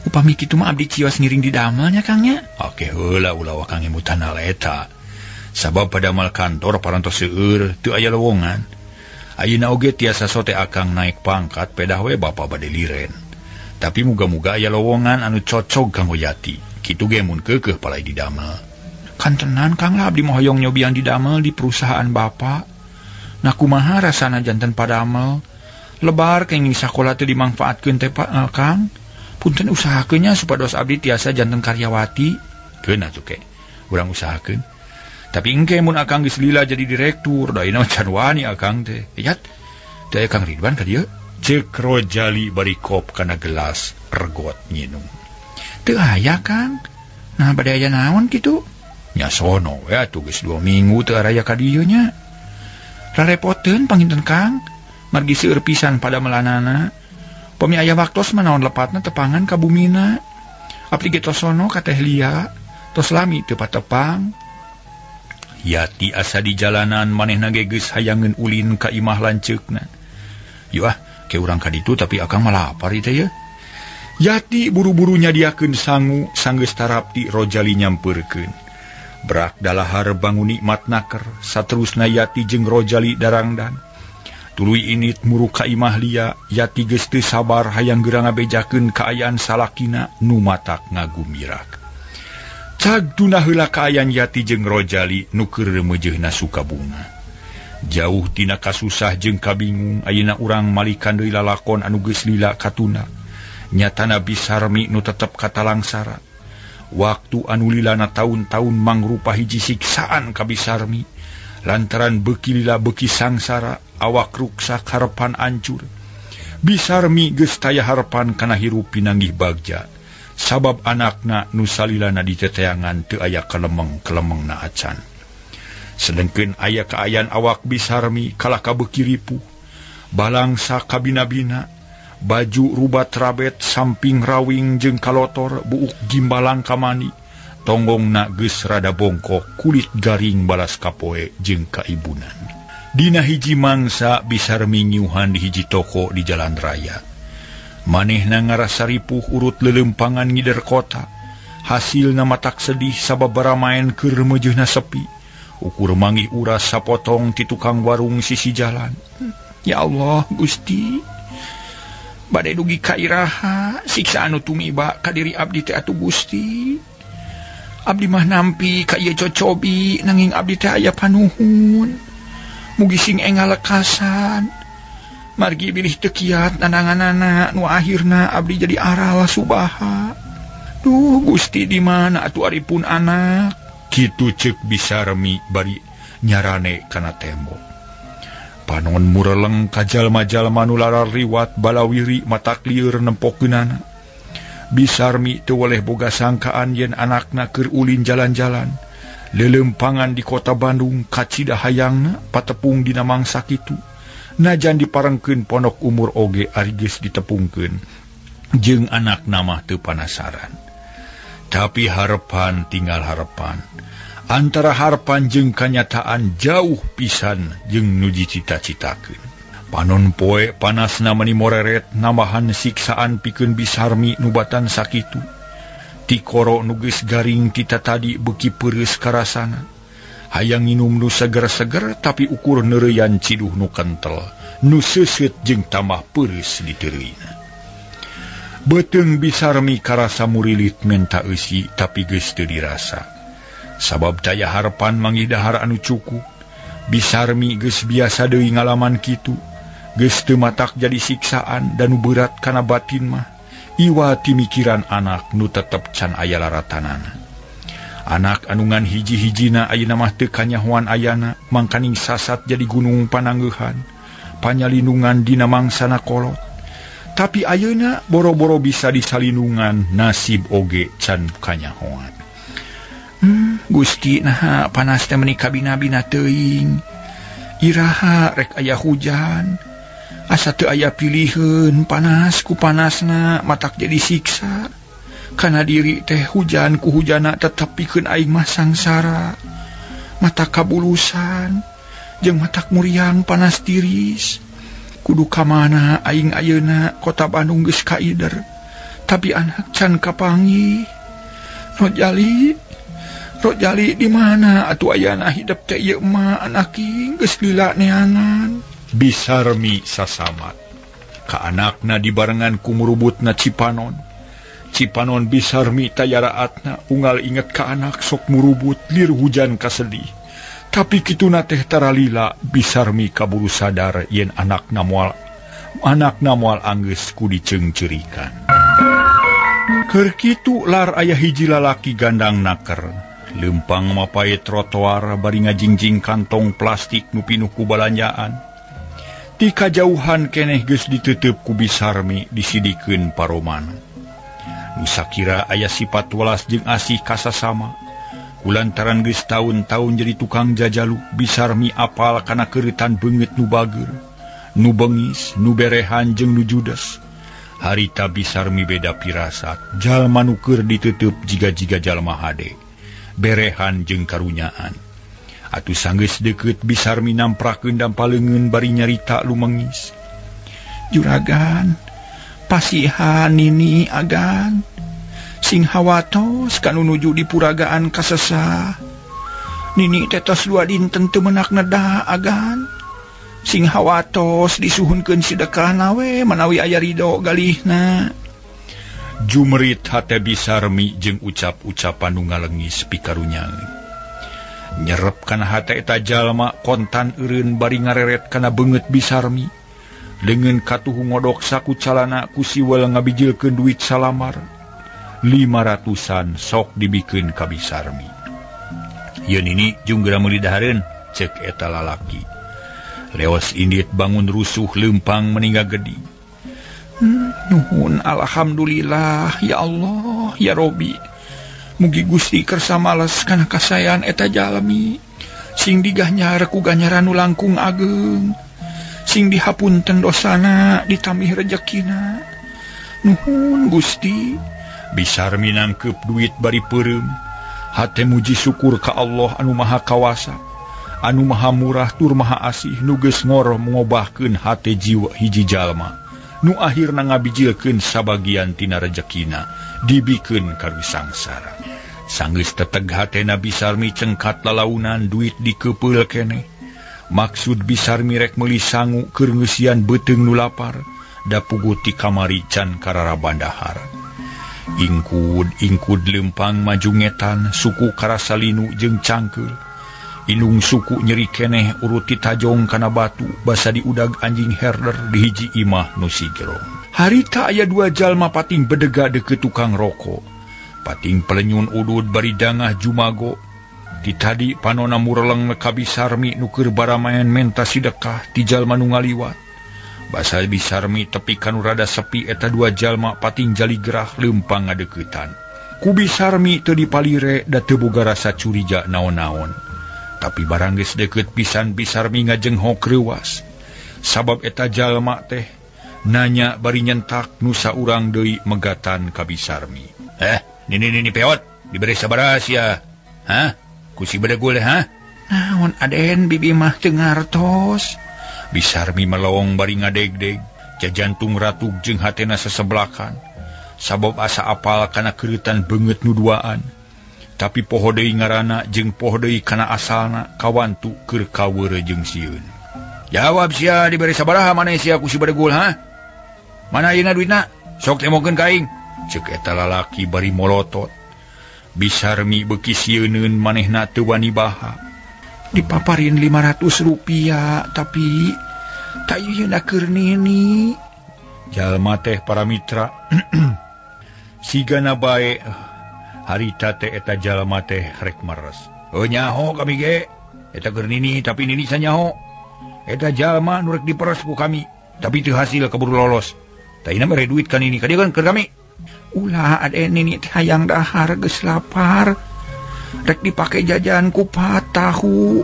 S2: Upami kitu mah abdi cios ngiring di damelnya Kang nya.
S1: Oke heula ulah wakang emutan hal eta. Sabab padamal kantor parantos seueur teu aya lowongan. Ayeuna oge tiasa sote akang naik pangkat pedah we bapa bade liren. Tapi muga-muga aya lowongan anu cocok kanggo Yati. Kitu ge mun keukeuh palai di damel.
S2: Kantenan Kang lah abdi mah hoyong nyobian di damel di perusahaan bapa. Nah kumaha rasana janten padamel? Lebar kenging sakola teu dimangfaatkeun teh Kang. Punten usahakeun nya supados abdi tiasa janten karyawati.
S1: Keun atuh ke. Urang usahakeun. Tapi engke mun akang geus lila jadi direktur, da ayeuna can wani akang teh.
S2: Yat, teh Kang Ridwan ka dieu.
S1: Ceuk Rojali bari kop kana gelas regot nginum.
S2: Teu aya Kang. Nah bade aya naon kitu?
S1: Nya sono we atuh geus 2 minggu teu araya ka dieu
S2: nya. Rarepoteun panginten Kang. Margi seueur pisan pada melanana. Pami aya waktos mah naon lepatna tepangan ka bumina. Abdi ge tos sono ka Teh Lia, tos lami teu patepang.
S1: Yati asa di jalanan manehna ge geus hayangeun ulin ka imah lanceukna. Yeuh ah, ke urang ka ditu tapi akang mah lapar ieu teh ye. Yati buru-buru nyadiakeun sangu sanggeus tarapti Rojali nyampeurkeun. Brak dalahar bangun nikmat naker, saterusna Yati jeung Rojali darangdan. Tuluy init muruk ka imah Lia, Yati geus teu sabar hayang geura ngabejakeun kaayaan salakina nu matak ngagumirak. Cag tuna heula kaayaan Yati jeung Rojali nu keur remeujeuhna sukabunga. Jauh tina kasusah jeung kabingung ayeuna urang malikan deui lalakon anu geus lila katuna. Nyatana Bisarmi nu tetep katalangsara. Waktu anu lilana taun-taun mangrupa hiji siksaan ka Bisarmi. Lantaran beuki lila beuki sangsara, awak ruksak harepan ancur. Bisarmi geus taya harepan kana hirup pinanggih bagja. Sabab anakna nu salilana diteteangan teu aya kelemeng-kelemengna acan. Sedengkeun aya kaayaan awak Bisarmi kalah ka beuki ripuh. Balangsa kabina-bina, baju rubat rabet samping rawing jeung kalotor buuk gimbalang kamani. Tonggongna geus rada bongkok, kulit garing balas kapoe jeung kaibunan. Dina hiji mangsa Bisarmi nyiuhan di hiji toko di jalan raya. Manehna ngarasa ripuh urut leuleumpangan ngider kota. Hasilna matak sedih sabab baramaen keur remeujeuhna sepi. Ukur manggih uras sapotong ti tukang warung sisi jalan.
S2: Ya Allah Gusti, bade dugi ka iraha siksa anu tumiba ka diri abdi teh atuh Gusti. Abdi mah nampi ka ieu cocobi nanging abdi teh aya panuhun. Mugi sing engal lekasan. Margi bilih teu kiat nananganana nu akhirna abdi jadi aral subaha. Duh Gusti di mana atuh ari pun anak?
S1: Kitu ceuk Bisarmi bari nyarane kana tembok. Panon mureleng ka jalma-jalma nu larariwat balawiri matak lieur nempokeunana. Bisarmi teu weleh boga sangkaan yen anakna keur ulin jalan-jalan. Leuleumpangan di kota Bandung kacida hayangna patepung dina mangsa kitu. Najan diparengkeun pondok umur oge ari geus ditepungkeun. Jeung anakna mah teu panasaran. Tapi harepan tinggal harepan. Antara harapan jeung kanyataan jauh pisan jeung nu dicita-citakeun. Panon poe panasna meni moreret nambahan siksaan pikeun Bisarmi nu batan sakitu. Tikoro nu geus garing tita tadi beuki peureus karasana. Hayang nginum nu seger-seger tapi ukur neureuyan ciduh nu kentel, nu seuseut jeung tambah peureus diteureuina. Beuteung Bisarmi karasa murilit menta eusi tapi geus teu dirasa. Sabab daya harapan manggih dahar anu cukup. Bisarmi geus biasa deui ngalaman kitu. Geus teu matak jadi siksaan dan nu berat kana batin mah. Iwa ti mikiran anak nu tetep can aya laratanana. Anak anu ngan hiji-hijina ayeuna mah teu kanyahoan ayana, mangkaning sasat jadi gunung pananggeuhan, panyalindungan dina mangsana kolot. Tapi ayeuna boro-boro bisa disalindungan, nasib oge can kanyahoan. Gusti naha panas teh meuni kabina-bina teuing. Iraha rek aya hujan. Asa teu aya piliheun panas ku panasna matak jadi siksa. Kana diri teh hujan ku hujana tetep pikeun aing mah sangsara. Matak kabulusan jeung matak muriang panas tiris. Kudu ka mana aing ayeuna kota Bandung geus kaider. Tapi anak can kapanggih. Rojali di mana atuh ayana hidep teh ieu mah anak geus lila neangan. Bisarmi sasamat ka anakna dibarengan ku murubutna Cipanon. Cipanon Bisarmi tayaraatna unggal inget ka anak sok murubut lir hujan kasedih. Tapi kituna teh taralila Bisarmi kaburu sadar yen anakna moal anggeus ku diceungceurikan. Keur kitu lar aya hiji lalaki gandang naker. Lempang mapae trotoar bari ngajingjing kantong plastik nu pinuh ku balanjaan. Ti kajauhan keneh geus diteuteub ku Bisarmi disidikeun paromana. Nu sakira aya sifat welas jeung asih kasasama. Kulantaran geus taun-taun jadi tukang jajalu, Bisarmi apal kana keureutan beungeut nu bager, nu bengis, nu berehan jeung nu judes. Harita Bisarmi beda pirasat, jalma nu keur diteuteub jiga-jiga jalma hade, berehan jeung karunyaan. Atuh sanggeus deukeut Bisarmi namprakeun dampaleungeun bari nyarita lumengis.
S2: Juragan, pasihan nini agan. Sing hawatos kanu nuju di puragaan kasesah. Nini teh tos dua dinten teu menak neda agan. Sing hawatos disuhunkeun sedekahna we manawi aya ridho galihna.
S1: Jumrit hate Bisarmi jeung ucap-ucapan nu ngalengis pikarunyaeun. Nyerep kana hate eta jalma kontan eureun bari ngareret kana beungeut Bisarmi. Leungeun katuhu ngodok saku calana ku siwel ngabijilkeun duit salamar 500-an sok dibikeun ka Bisarmi. Yeun ini jung geura meuli dahareun, cek eta lalaki. Leos indit bangun rusuh leumpang meninggal gedi.
S2: Nuhun alhamdulillah ya Allah ya Robi. Mugi Gusti kersa males kana kasayan eta jalmi. Sing diganyar ku ganyaran nu langkung ageng. Sing dihapunten dosana ditambih rejekina. Nuhun Gusti.
S1: Bisarmi nangkep duit bari peureum. Hate muji syukur ka Allah anu maha kawasa, anu maha murah tur maha asih, nu geus ngor ngobahkeun hate jiwa hiji jalma nu akhirna ngabijilkeun sabagian tina rejekina dibikeun ka sangsara. Sanggeus teteg hatena Bisarmi cengkat lalaunan duit dikepeul keneh. Maksud Bisarmi rek meuli sangu keur ngeusian beuteung nu lapar, da puguh ti kamari can kararabandahar. Ingkud lempang maju ngetan suku karasalinu jeung cangkeul. Indung suku nyeri keneh urut tajong kana batu basa diudag anjing herder di hiji imah nu sigerong. Harita aya dua jalma pating bedega deukeut tukang rokok. Pating pelenyun udud bari dangah jumago. Ti tadi panona mureleng ka Bisarmi nu keur baramaen menta sidekah ti jalma nu ngaliwat. Basa Bisarmi tepi kanu rada sepi eta dua jalma pating jaligerah leumpang ngadeuketan. Ku Bisarmi teu dipalire da teu boga rasa curiga naon-naon. Tapi barang geus deukeut pisan Bisarmi ngajenghok reuwas. Sabab eta jalma teh nanya bari nyentak nu saurang deui megatan ka Bisarmi. Nini peot dibere sabaraha sia? Hah? Ku si bedegul ha?
S2: Naon Aden bibi mah teu ngartos.
S1: Bisarmi melong bari ngadegdeg, jajantung ratug jeung hatena seseblakan. Sabab asa apal kana keureutan beungeut nu duaan. Tapi poho deui ngaranna jeung poho deui kana asalna kawantu keur kaweureuh jeung sieun. Jawab sia dibere sabaraha maneh sia ku si bedegul ha? Mana ayeuna duitna? Sok temokeun ka aing. Ceuk eta lalaki bari molotot. Bisarmi beuki sieuneun manehna teu wani baha.
S2: Dipaparin 500 rupiah tapi tak yeuna keur nini.
S1: Jalma teh para mitra sigana bae harita teh eta jalma teh rek meres. Oh nyaho kami ge eta keur nini tapi nini sanyaho. Eta jalma nu rek diperes ku kami tapi teu hasil keburu lolos. Taina mere duit ka nini ka dieu kan keur kami.
S2: Ulah Aden nini teh hayang dahar geus lapar. Rek dipake jajan kupat tahu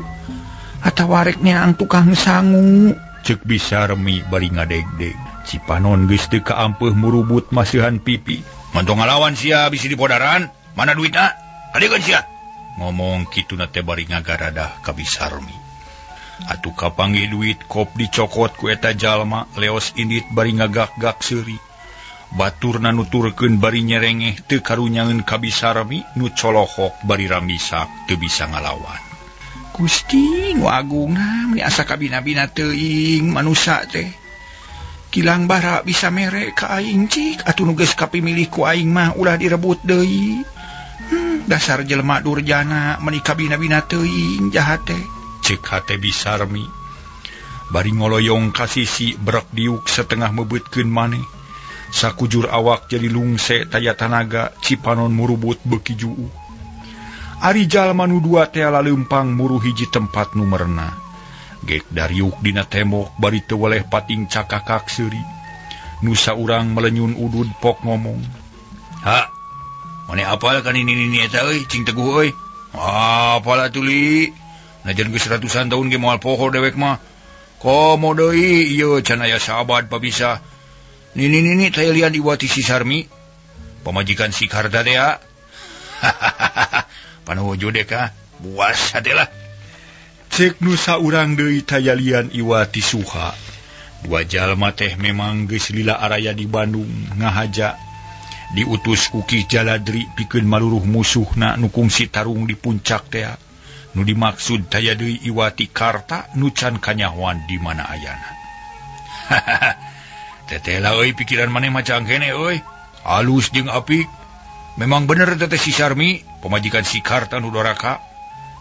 S2: atawa rek neang tukang sangu.
S1: Ceuk Bisarmi bari ngadegdeg. Cipanon geus teu kaampeuh murubut masihan pipi. Mantong ngalawan sia bisi dipodaran, mana duitna? Kadiekeun sia. Ngomong kituna teh bari ngagaradah ka Bisarmi. Atuh kapanggih duit kop dicokot ku eta jalma, leos indit bari ngagak-gak seuri. Baturna nuturkeun bari nyerengeh teu karunyangeun ka Bisarmi nu colohok bari ramisak teu bisa ngalawan.
S2: Gusti nu agungna meuni asa kabina-bina teuing manusa teh. Kilang bara bisa mere ka aing cik atuh nu geus kapimilih ku aing mah ulah direbut deui. Dasar jelema durjana meuni kabina-bina teuing jahat teh.
S1: Ceuk hate Bisarmi bari ngoloyong ka sisi brek diuk setengah mebeutkeun maneh. Sakujur awak jadi lungse taya tanaga Cipanon murubut beuki juu. Ari jalma nu dua teh laleumpang muru hiji tempat nu merenah. Gek dariuk dina tembok bari teu weleh pating cakakak seuri. Nu saurang melenyun udud pok ngomong. Ha, maneh apal kan nini-nini eta euy, cing teguh euy. Apal atuh li. Najan geus ratusan tahun ge moal poho dewek mah. Komo deui ieu can aya sahabat papisah. Nini-nini teh lian iwati si Sarmi. Pamajikan si Karta teh. Panuju deka buas hate lah. Cek nu saurang deui tayalian iwati Suha. Dua jalma teh memang geus lila araya di Bandung ngahaja. Diutus ku Ki Jaladri pikeun maluruh musuhna nu kungsi tarung di puncak teh. Nu dimaksud taya deui iwati Karta nu can kanyahoan di mana ayana. Teteh lah euy pikiran maneh mah cangkene euy. Alus jeung apik. Memang bener teteh si Sarmi, pamajikan si Karta nu doraka.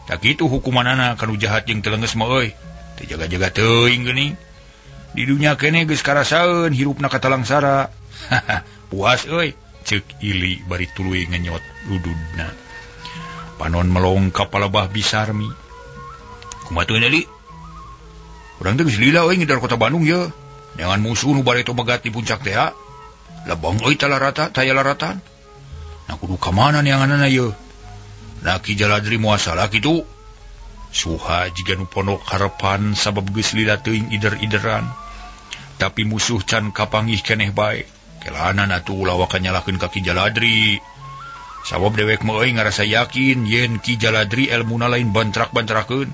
S1: Tak kitu hukumanana kanu jahat jeung telenges mah euy. Teu jaga-jaga teuing geuning. Di dunya kene geus karasaeun hirupna katalangsara. Puas euy, ceuk Ili bari tuluy ngenyot lududna. Panon melong ka palebah Bisarmi. Kumaha teu Li? Urang teh geus lila euy ngidar kota Bandung ye. Jangan musuh nu bareto megat di puncak teh. Lebong euy talarata taya laratan. Nah kudu ka mana neanganana ye? Nah Ki Jaladri moal salah kitu. Suha jiga nu pondok harepan sabab geus lila teuing ider-ideran. Tapi musuh can kapanggih keneh bae. Kelanan atuh ulah waka nyalahkeun ka Ki Jaladri. Sabab dewek mah euy ngarasa yakin yen Ki Jaladri elmuna lain bantrak-bantrakeun.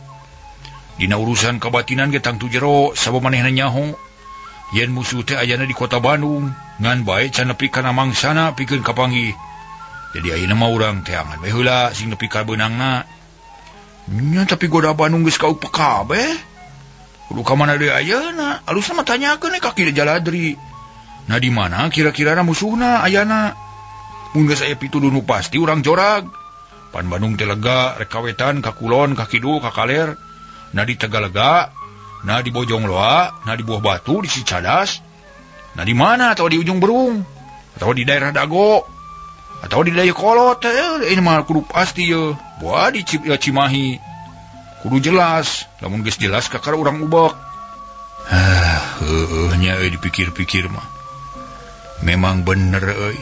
S1: Dina urusan kabatinan ge tangtu jero sabab manehna nyaho. Yen musuh teh ayana di kota Bandung, ngan bae can nepi kana mangsana pikeun kapanggih. Jadi ayeuna mah urang teangan we heula sing nepi ka beunangna. Nya tapi goda Bandung geus kaupek kabeh. Kudu ka mana deui ayeuna? Alusna mah tanyakeun ka Ki Jaladri. Nah di mana kira-kirana musuhna ayana? Mun geus aya pituduh nu pasti urang jorag. Pan Bandung teh lega rek ka wetan, ka kulon, ka kidul, ka kaler. Nah di Tegalega, nah di Bojongloa, nah di Buah Batu, di Cicadas. Nah di mana atau di Ujung Berung atau di daerah Dago atau di Dayakolot ini mah kudu pasti ye. Buah di Cimahi. Kudu jelas, lamun geus jelas kakara urang ubek. Heueuh nya euy dipikir-pikir mah. Memang bener euy.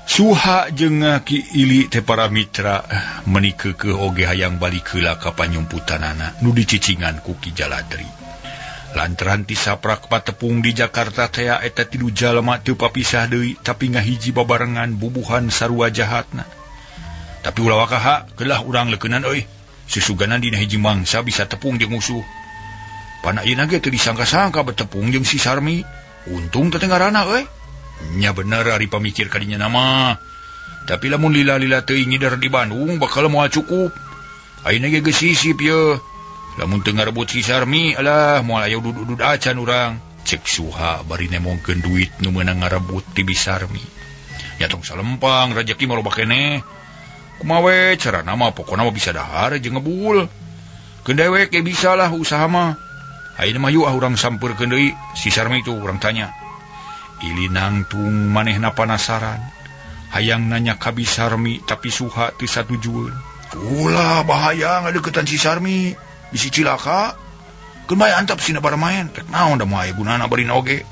S1: Suha jeung Ki Ili teh para mitra meuni keukeuh oge hayang balik heula ka panyumputanana nu dicicingan ku Ki Jaladri. Lantaran ti saprak patepung di Jakarta tea eta tilu jalma teu papisah deui tapi ngahiji babarengan bubuhan sarua jahatna. Tapi ulah wakaha kelah urang leukeunnan euy. Susuganan dina hiji mangsa bisa tepung jeung musuh. Pana ayeuna ge teu disangka-sangka betepung jeung si Sarmi. Untung teh ngaranna euy. Nya bener ari pamikir kadinya nama. Tapi lamun lila-lila teuing ngider di Bandung bakal moal cukup. Ayeuna ge geus sisip ye. Lamun teu ngarebut si Sarmi alah moal aya udud-udud acan urang. Cek Suha bari nemongkeun duit nu meunang ngarebut ti Bisarmi. Nya tong salempang rejeki mah loba keneh. Kumaha we carana mah pokona mah bisa dahar jeung ngebul. Keun dewek ge bisa lah usaha mah. Ayeuna mah yuk ah urang sampeurkeun deui si Sarmi itu urang tanya. Ili nangtung manehna panasaran. Hayang nanya ka Bisarmi tapi Suha teu satujueun. Ulah bahaya ngadeukeutan si Sarmi, bisi cilaka. Keun bae antap sina barmaen, rek naon da moal aya gunana barina oge.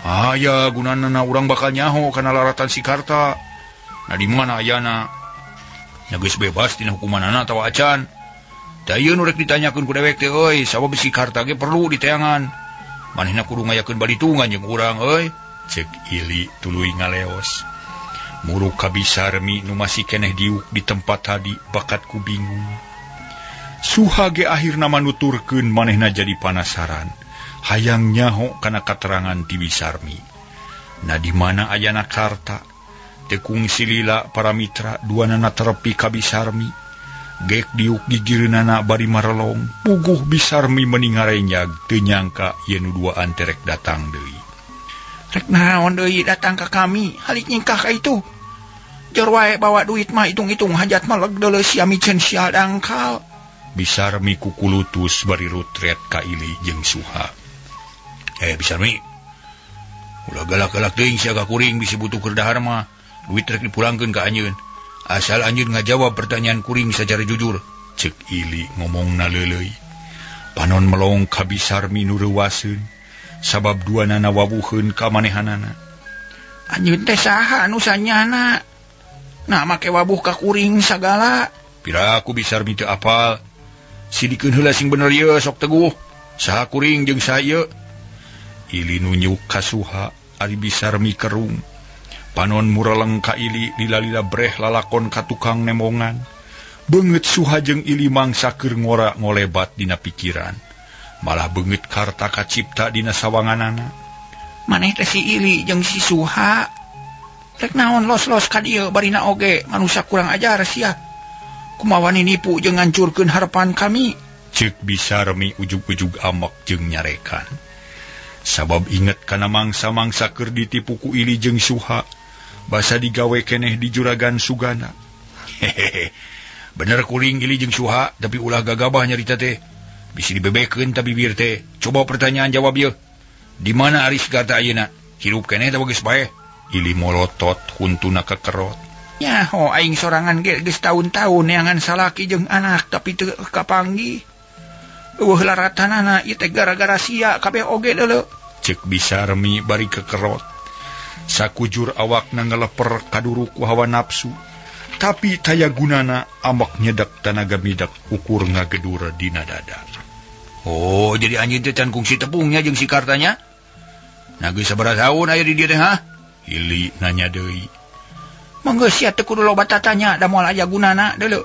S1: Aya gunana na urang bakal nyaho kana laratan si Karta. Nah di mana ayana? Nya geus bebas tina hukumanana atawa acan. Da ieu nu rek ditanyakeun ku dewek teh euy, sabab si Karta ge perlu diteangan. Manehna kudu ngayakeun balitungan jeung urang euy. Cek Ili tuluy ngaleos. Muruk ka Bisarmi nu masih keneh diuk di tempat tadi bakat ku bingung. Suha ge akhirna manuturkeun manehna jadi panasaran. Hayang nyaho kana katerangan ti Bisarmi. Nah di mana ayana Karta? Tekung silila para mitra duanana terepi ka Bisarmi. Gek diuk gigireunana bari marelong. Puguh Bisarmi meni ngarenyag teu nyangka yen nu duaan teh rek datang deui.
S2: Rek naon deui datang ka kami, halik nyingkah ka itu. Jor wae bawa duit mah hitung-hitung hajat mah leg deuleu sia miceun sia dangkal.
S1: Bisarmi kukulutus bari rutret ka Ili jeung Suha. Bisarmi. Ulah galak-galak teuing sia ka kuring bisi butuh keur dahar mah. Duit rek dipulangkeun ka anjeun. Asal anjeun ngajawab pertanyaan kuring secara jujur. Cek Ili ngomongna leuleuy. Panon melong ka Bisarmi nu reuwaseun. Sabab duanana wawuheun ka manehanana.
S2: Anjeun teh saha anu sanyana? Nah make wabuh ka kuring sagala.
S1: Piraku Bisarmi teu apal. Sidikeun heula sing bener ieu sok teguh. Saha kuring jeung saha ieu? Ili nunjuk ka Suha ari Bisarmi kerung. Panon mureleng ka Ili lila-lila breh lalakon ka tukang nemongan. Beungeut Suha jeung Ili mangsa keur ngora ngolebat dina pikiran. Malah beungeut Karta kacipta dina sawanganana.
S2: Maneh teh si Ili jeung si Suha. Rek naon los-los ka dieu barina oge manusia kurang ajar sia. Kumaha wani nipu jeung ngancurkeun harapan kami.
S1: Ceuk Bisarmi ujug-ujug amak jeung nyarekan. Sabab inget kana mangsa-mangsa keur ditipu ku Ili jeung Suha, basa digawe keneh di juragan Sugana. Hehehe. Bener kuring Ili jeung Suha, tapi ulah gagabah nyarita teh. Bisi dibebekeun ta bibir teh. Coba pertanyaan jawab ieu. Di mana ari si Karta ayeuna? Hirup keneh atawa geus paeh? Ili molotot huntuna kekerot.
S2: Nyaho aing sorangan ge geus taun-taun neangan salaki jeung anak tapi teu kapanggih. Eueuh laratanana ieu teh gara-gara sia kabeh oge deuleu.
S1: Ceuk Bisarmi bari kekerot. Sakujur awakna ngeleper kaduruk ku hawa nafsu. Tapi taya gunana amak nyedak tanaga midak ukur ngagedur dina dada.
S2: Oh, jadi anjeun teh can kungsi tepungnya jeung si Kartanya? Nah geus sabaraha taun aya di dieu teh ha?
S1: Ili nanya deui.
S2: Mangga sia teu kudu loba tatanya da moal aya gunana deuleu.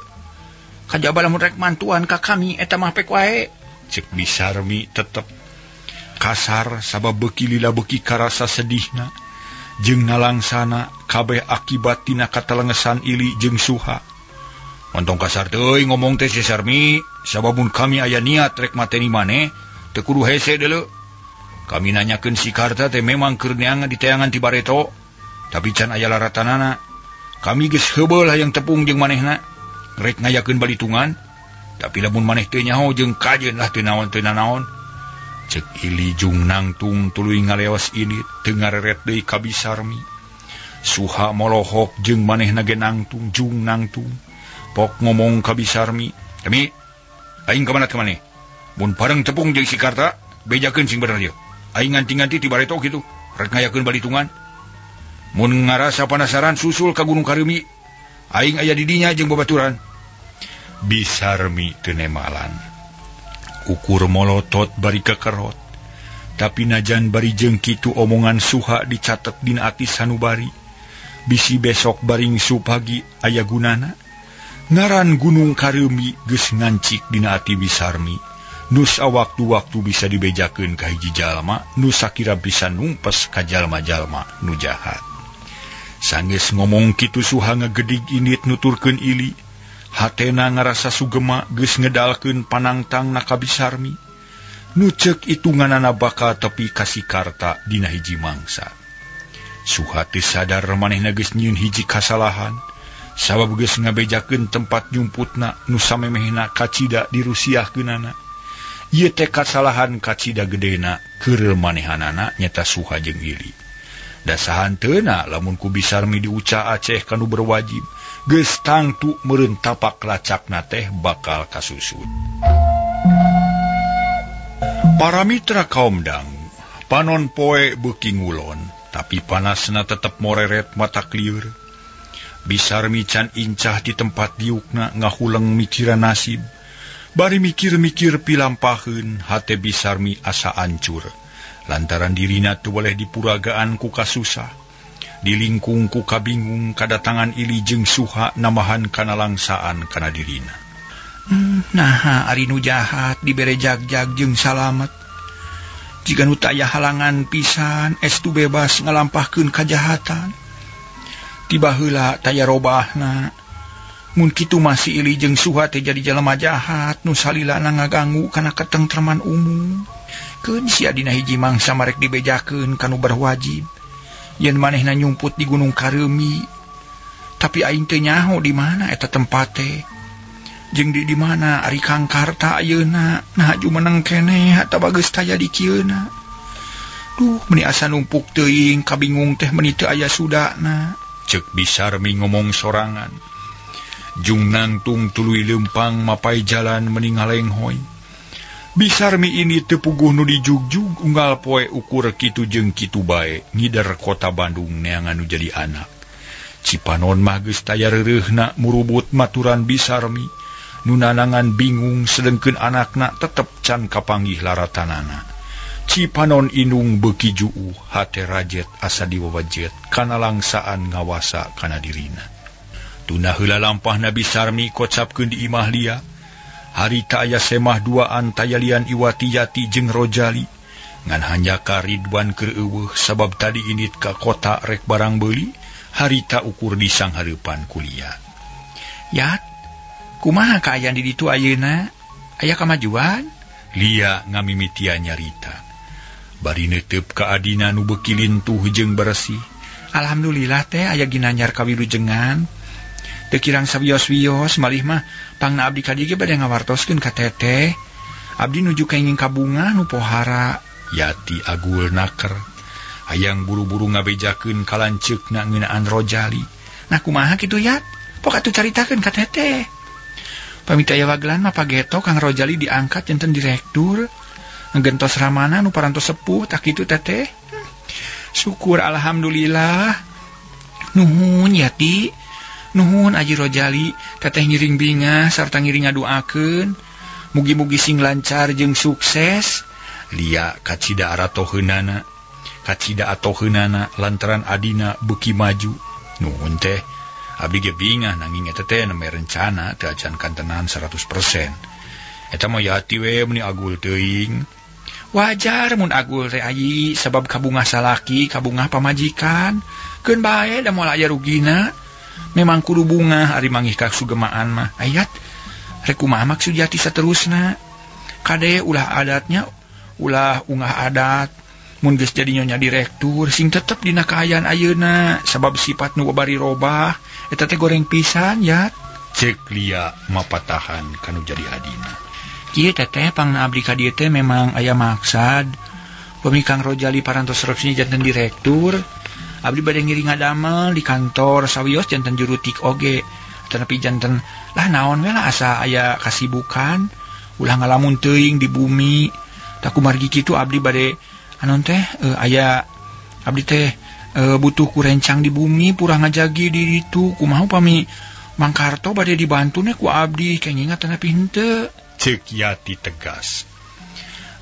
S2: Kajaba lamun rek mantuan ka kami eta mah pek wae.
S1: Ceuk Bisarmi tetep kasar sabab beuki lila beuki karasa sedihna jeung nalangsana kabeh akibat tina katalengesan Ili jeung Suha.
S2: Ontong kasar teuing ngomong teh si Sarmi, sabab mun kami aya niat rek mateni maneh teu kudu hese deuleu. Kami nanyakeun si Karta teh memang keur neangan diteangan ti bareto, tapi can aya laratanana. Kami geus heubeul hayang tepung jeung manehna, rek ngayakeun balitungan, tapi lamun maneh teu nyaho jeung kajeun lah teu naon teu nanaon.
S1: Ceuk Ili jung nangtung tuluy ngaleos ini teu ngareret deui ka Bisarmi. Suha molohok jeung manehna ge nangtung jung nangtung. Pok ngomong ka Bisarmi,
S2: "Kami aing ka mana ka maneh? Mun pareng tepung jeung si Karta, bejakeun sing bener ieu. Aing nganti-nganti ti bareto kitu, rek ngayakeun balitungan. Mun ngarasa panasaran susul ka Gunung Kareumi. Aing aya di dinya jeung babaturan."
S1: Bisarmi teu nemalan. Ukur molotot bari kekerot. Tapi najan bari jeung kitu omongan Suha dicatet dina ati sanubari. Bisi besok baringsu pagi aya gunana. Ngaran Gunung Kareumi geus ngancik dina ati Bisarmi. Nu sawaktu-waktu bisa dibejakeun ka hiji jalma nu sakira bisa numpes ka jalma-jalma nu jahat. Sanggeus ngomong kitu Suha ngagedig indit nuturkeun Ili. Hatena ngarasa sugema geus ngedalkeun panangtangna ka Bisarmi. Nu ceuk itunganana bakal tepi ka Sikarta dina hiji mangsa. Suha teu sadar manehna geus nyieun hiji kasalahan sabab geus ngabejakeun tempat nyumputna nu samemehna kacida dirusiahkeunana. Ieu teh kasalahan kacida gedena keur manehanana nyata Suha jeung Ili. Dasahan teuna lamun ku Bisarmi diuca Aceh kanu berwajib geus tangtu meureun tapak lacakna teh bakal kasusut. Para mitra kaum dang, panon poe beuki ngulon, tapi panasna tetep moreret mata klieur. Bisarmi can incah di tempat diukna ngahuleng mikiran nasib. Bari mikir-mikir pilampaheun, hate Bisarmi asa ancur. Lantaran dirina teu boleh dipuragaan ku kasusah. Dilingkung ku kabingung kadatangan Ili jeung Suha namahan kana langsaan kana dirina.
S2: Naha ari nu jahat dibere jag-jag jeung salamet. Jiga nu taya halangan pisan estu bebas ngalampahkeun kajahatan. Tiba heula taya robahna. Mun kitu masih Ili jeung Suha teh jadi jelema jahat nu salilana ngaganggu kana ketentreman umum. Keun sia dina hiji mangsa marek dibejakeun kanu berwajib. Yen manehna nyumput di Gunung Kareumi. Tapi aing teu nyaho di mana eta tempat teh. Jeung di mana ari Kang Karta ayeuna nah jumeneng keneh atawa geus taya di kieuna. Duh meuni asa numpuk teuing kabingung teh meuni teu aya sudana.
S1: Ceuk Bisarmi ngomong sorangan. Jung nangtung tuluy leumpang mapai jalan meni ngalenghoy. Bisarmi ini teu puguh nu dijugjug unggal poe ukur kitu jeung kitu bae ngider kota Bandung neangan nu jadi anak. Cipanon mah geus taya reureuhna murubut maturan Bisarmi. Nu nanangan bingung sedengkeun anakna tetep can kapanggih laratanana. Cipanon indung beuki juuh hate rajet asa diwawajet kana langsaan ngawasa kana dirina. Tuna heula lampahna Bisarmi kocapkeun di imah lia. Harita aya semah duaan tayalian Iwati Yati jeung Rojali. Ngan hanjaka Ridwan keur eueuh sabab tadi indit ka kota rek barang beuli, harita ukur di sanghareupan kuliah.
S2: Yat, kumaha kaayaan di ditu ayeuna? Aya kamajuan?
S1: Lia ngamimitian nyarita. Bari neuteup ka adina nu beuki lintuh jeung bersih.
S2: Alhamdulillah teh aya ginanyar kawilujengan. Teu kirang sawios-wios malih mah pangna abdi ka dieu ge bade ngawartoskeun ka teteh. Abdi nuju kenging kabunga nu pohara.
S1: Yati agul naker. Hayang buru-buru ngabejakeun ka lanceukna ngeunaan Rojali.
S2: Nah kumaha kitu Yat? Pok atuh caritakeun ka teteh. Pamit aya wagelan mah pageto Kang Rojali diangkat janten direktur. Ngegentos ramana nu parantos sepuh tak kitu teteh. Syukur alhamdulillah. Nuhun Yati. Nuhun Aji Rojali, teteh ngiring bingah sarta ngiring ngaduakeun. Mugi-mugi sing lancar jeung sukses.
S1: Lia kacida aratoheunana. Kacida atoheunana lantaran adina beuki maju. Nuhun teh. Abdi ge bingah nanging eta teh nembe rencana teu acan kantenan 100%. Eta mah Yati we meuni agul teuing.
S2: Wajar mun agul teh ayi sabab kabungah salaki, kabungah pamajikan. Keun bae da moal aya rugina. Memang kudu bungah ari manggih ka sugemaan mah. Ayat rek kumaha maksud Yati saterusna? Kade ulah adatnya, ulah ungah adat. Mun geus jadi nyonya direktur sing tetep dina kaayaan ayeuna sabab sifat nu bari robah eta teh goreng pisan ya.
S1: Ceuk Lia mapatahan kanu jadi adina.
S2: Kieu teteh pangna abdi ka dieu teh memang aya maksad. Pami Kang Rojali parantos resmi janten direktur, abdi bade ngiring ngadamel di kantor sawios janten jurutik oge. Tetapi janten lah naon we lah asa aya kasibukan, ulah ngalamun teuing di bumi. Tak kumargi kitu abdi bade anon teh aya abdi teh butuh ku rencang di bumi purah ngajagi di ditu kumaha upami Mang Karto bade dibantuna ku abdi kenging tanapi henteu.
S1: Ceuk Yati tegas.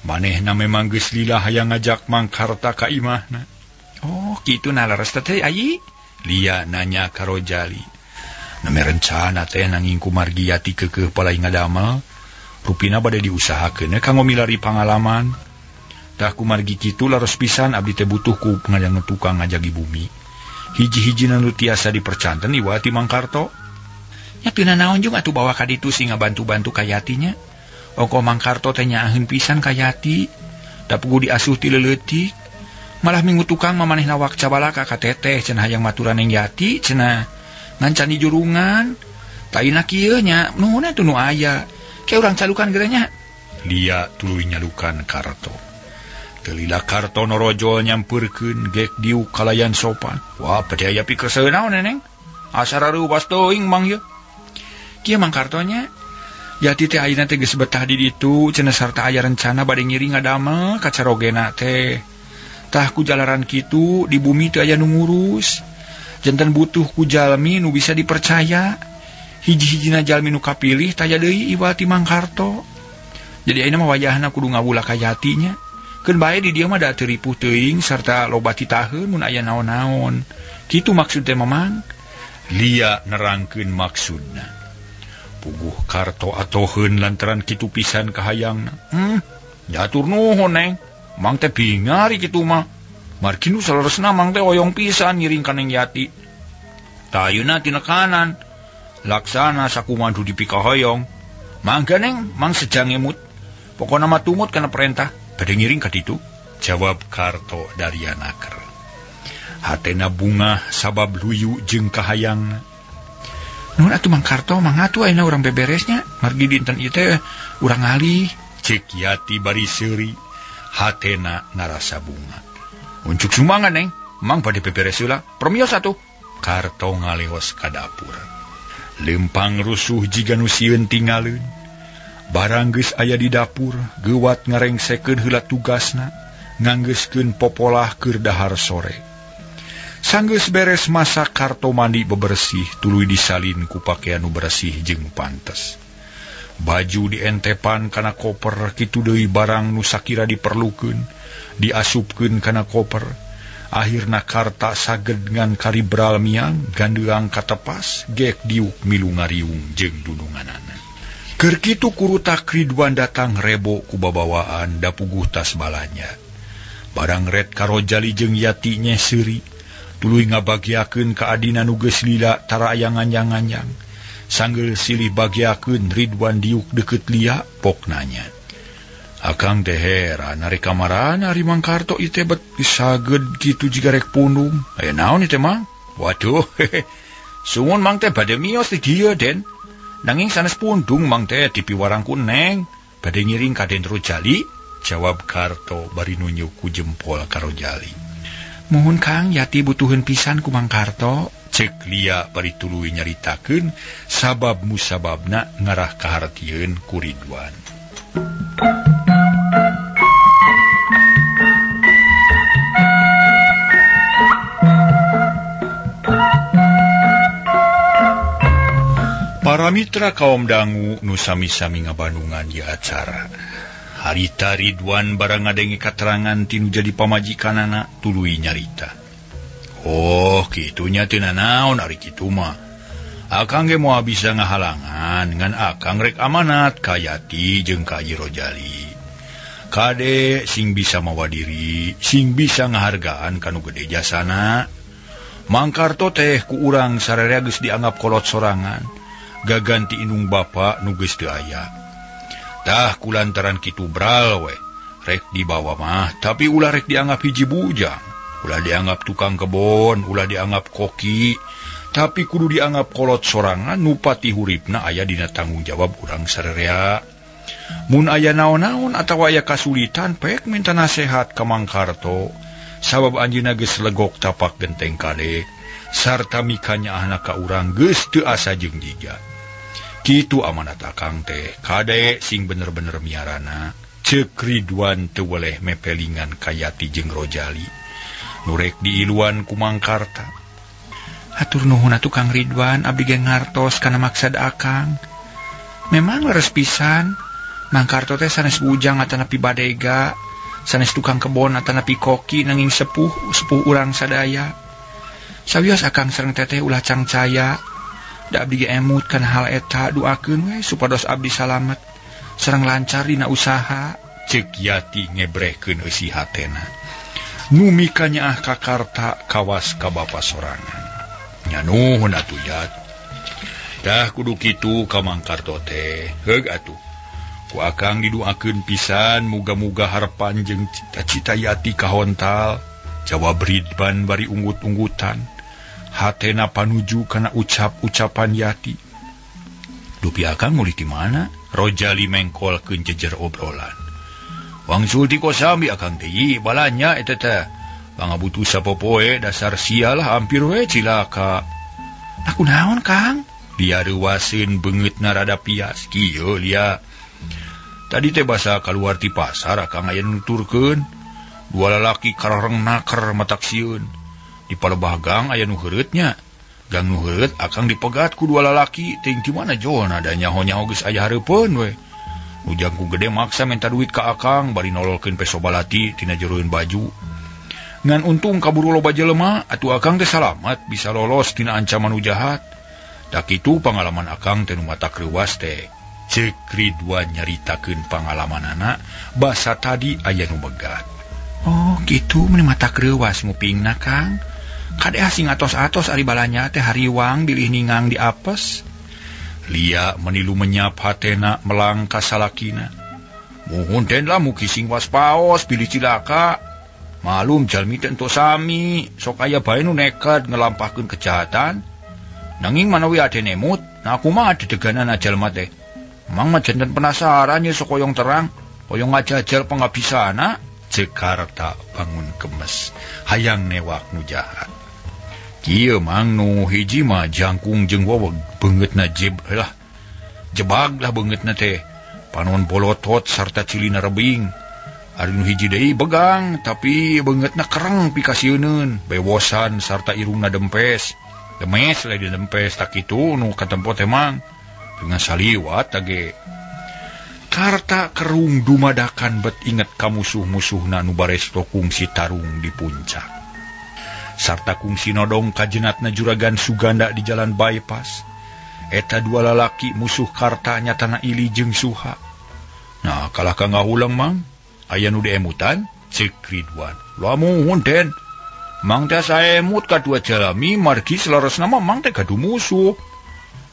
S1: Manehna memang geus lila hayang ngajak Mang Karta ka imahna.
S2: Oh kitu nah leres teh ayi.
S1: Lia nanya ka Rojali. Name rencana teh nanging kumargi Yati keukeuh palai ngadamel, rupina bade diusahakeun kanggo milari pangalaman. Tah kumargi kitu laros pisan abdi teh butuh ku ngajang tukang ngajagi bumi. Hiji-hijina nu tiasa dipercanten iwati Mang Karto.
S2: Nya teu nanaon jeung atuh bawa ka ditu sing ngabantu-bantu ka Yatinya. Ongko Mang Karto teh nyaaheun pisan ka Yati, da puguh diasuh ti leuletik. Malah minggu tukang mamanehna wakca balaka ka teteh cenah hayang maturan Neng Yati cenah ngancan di jurungan. Taina kieu nya nuhun atuh nu aya. Ke urang calukan geura nya.
S1: Lia tuluy nyalukan Karto. Telila Karto norojol nyampeurkeun gek diuk kalayan sopan. Wah, bade aya pikerseueun naon Neneng? Asa rareuwas teuing Mang ieu.
S2: Kieu Mang Kartonya. Yati teh ayeuna teh geus betah di ditu cenah sarta aya rencana bade ngiring ngadamel ka carogena teh. Tah ku jalaran kitu di bumi teu aya nu ngurus. Janten butuh ku jalmi nu bisa dipercaya. Hiji-hijina jalmi nu kapilih taya deui iwati Mang Karto. Jadi ayeuna mah wayahna kudu ngawula ka Yatinya. Keun bae di dieu mah da teu ripuh teuing sarta loba titaheun mun aya naon-naon. Kitu maksud teh Mamang.
S1: Lia nerangkeun maksudna. Puguh Karto atoheun lantaran kitu pisan kahayangna. Nyatur nuhun Neng. Mang teh bingari kitu mah. Margi nu saleresna Mang teh oyong pisan ngiring ka Neng Yati. Tah ayeuna tina kanan. Laksana sakumaha dipikahoyong. Mangga Neng, Mang sejang ngemut. Pokona mah tumut kana perintah. Bade ngiring ka ditu, jawab Karto Daryanaker. Hatena bungah sabab luyu jeung kahayangna.
S2: Nuhun atuh Mang Karto, mangga atuh ayeuna urang beberesnya. Margi dinten ieu teh urang ngalih.
S1: Cek Yati bari seuri, hatena ngarasa bunga. Unjuk sumanga Neng, Mang bade beberes heula. Permios atuh. Karto ngaleos ka dapur. Lempang rusuh jiga nu sieun tingaleun. Barang geus aya di dapur, geuwat ngarengsekeun heula tugasna, nganggeuskeun popolah keur dahar sore. Sanggeus beres masak Karto mandi bebersih, tuluy disalin ku pakaian nu bersih jeung pantes. Baju dientepan kana koper, kitu deui barang nu sakira diperlukeun, diasupkeun kana koper. Akhirna Karta saged ngan karibral miang, gandeang katepas, gek diuk milu ngariung jeung dununganana. Keur kitu kurutak Ridwan datang rebo ku babawaan dapuguh tas balanya. Barang ret Karojali jeung Yati nyeh seuri, tuluy ngabagiakeun ka adina nu geus lila tara aya nganjang-nganjang. Sanggeu silih bagiakeun Ridwan diuk deukeut Lia pok nanya. Akang teh heran ari kamarana ari Mang Karto ieu teh bet saged kitu jiga rek pundung. Aya naon ieu teh Mang? Waduh, sumun Mang teh bade mios di dieu Den. Nanging sanes pundung Mang teh dipiwarang ku Neng, bade ngiring ka Den Rojali, jawab Karto bari nunjuk ku jempol ka Rojali.
S2: Muhun Kang, Yati butuheun pisan ku Mang Karto.
S1: Cek Lia bari tuluy nyaritakeun sabab musababna ngarah kahartieun ku Ridwan. Para mitra kaum dangu nu sami-sami ngabandungan di acara. Harita Ridwan barang ngadenge katerangan tinu jadi pamajikanana tuluy nyarita. Oh, kitunya teu nanaon ari kitu mah. Akang ge moal bisa ngahalangan ngan akang rek amanat ka Yati jeung ka Haji Rojali. Kade sing bisa mawa diri, sing bisa ngahargaan ka nu gede jasana. Mang Karto teh ku urang sararea geus dianggap kolot sorangan. Gaganti indung bapa nu geus teu aya. Tah kulantaran kitu bral we, rek dibawa mah tapi ulah rek dianggap hiji bujang, ulah dianggap tukang kebon, ulah dianggap koki, tapi kudu dianggap kolot sorangan nu pati huripna aya dina tanggung jawab urang sararea. Mun aya naon-naon atawa aya kasulitan pek minta nasehat ka Mang Karto, sabab anjeunna geus legok tapak genteng kadek sarta mikanyaahna ka urang geus teu asa jeung jiga. Kitu amanat akang teh, kade sing bener-bener miarana. Ceuk Ridwan teu weleh mepelingan ka Yati jeung Rojali. Nurek diiluan ku Mang Karta.
S2: Hatur nuhun atuh Kang Ridwan, abdi ge ngartos kana maksad akang. Memang leres pisan, Mang Karto teh sanes bujang atanapi badega, sanes tukang kebon atanapi koki nanging sepuh, sepuh urang sadaya. Sawios akang sareng teteh ulah cangcaya. Da abdi ge emut kana hal eta duakeun we supados abdi salamet sareng lancar dina usaha.
S1: Ceuk Yati ngebrehkeun eusi hatena. Nu mikanyaah ka Karta kawas ka bapa sorangan. Nya nuhun atuh Yat. Dah kudu kitu ka Mang Karto teh. Heug atuh. Ku akang diduakeun pisan muga-muga harepan jeung cita-cita Yati kahontal. Jawab Ridwan bari unggut-unggutan. Hatena panuju kana ucap-ucapan Yati. Dupi akang mulih di mana? Rojali mengkolkeun jejer obrolan. Wangsul ti kosambi akang teh balanya eta teh. Pangabutuh sapopoe dasar sial hampir we cilaka.
S2: Aku naon Kang?
S1: Dia reuwaseun beungeutna rada pias. Kieu lia. Tadi teh basa kaluar ti pasar akang aya nuturkeun. Dua lalaki karareng naker matak sieun. Di palebah gang aya nu heureut nya. Gang nu heureut akang dipegat ku dua lalaki teuing di mana jona da nyaho-nyaho geus aya hareupeun we. Nu jangkung gede maksa minta duit ka akang bari nololkeun peso balati tina jeroeun baju. Ngan untung kaburu loba jelema atuh akang teh salamat bisa lolos tina ancaman nu jahat. Tak kitu pangalaman akang teh nu matak reuwas teh. Ceuk Ridwan nyaritakeun pangalamanana basa tadi aya nu megat.
S2: Oh kitu meni matak reuwas ngupingna Kang. Kade asing atos-atos ari balanya teh hariwang bilih ningang di apes.
S1: Lia menilu menyap hatena melang ka salakina. Muhun den lah mugi sing waspaos bilih cilaka. Malum jalmi teh entos sami, sok aya bae nu nekat ngelampahkeun kejahatan. Nanging manawi ade nemut, nah kumaha dedeganana jalma teh. Mang mah janten penasaran ye sok hoyong terang, hoyong ngajajal pengabisana. Ceuk Karta bangun kemes, hayang newak nu jahat. Kieu mang nu hiji mah jangkung jeung weweg beungeutna jeb lah. Jebag lah beungeutna teh. Panon bolotot sarta cilina rebing. Ari nu hiji deui begang tapi beungeutna kereng pikasieuneun, bewosan sarta irungna dempes. Demes lah di dempes tak kitu nu katempo teh mang. Dengan saliwat tage.
S2: Karta kerung dumadakan bet inget ka musuh-musuhna nu baresto kungsi tarung di puncak. Sarta kungsi nodong kajenatna juragan Suganda di jalan bypass. Eta dua lalaki musuh Karta nyatana Ili jeung Suha. Nah kalah ka ngahulang mang, aya nu diemutan ceuk Ridwan. Lamun den, mang teh saemut ka dua jalami margi saleresna mah mang teh gaduh musuh.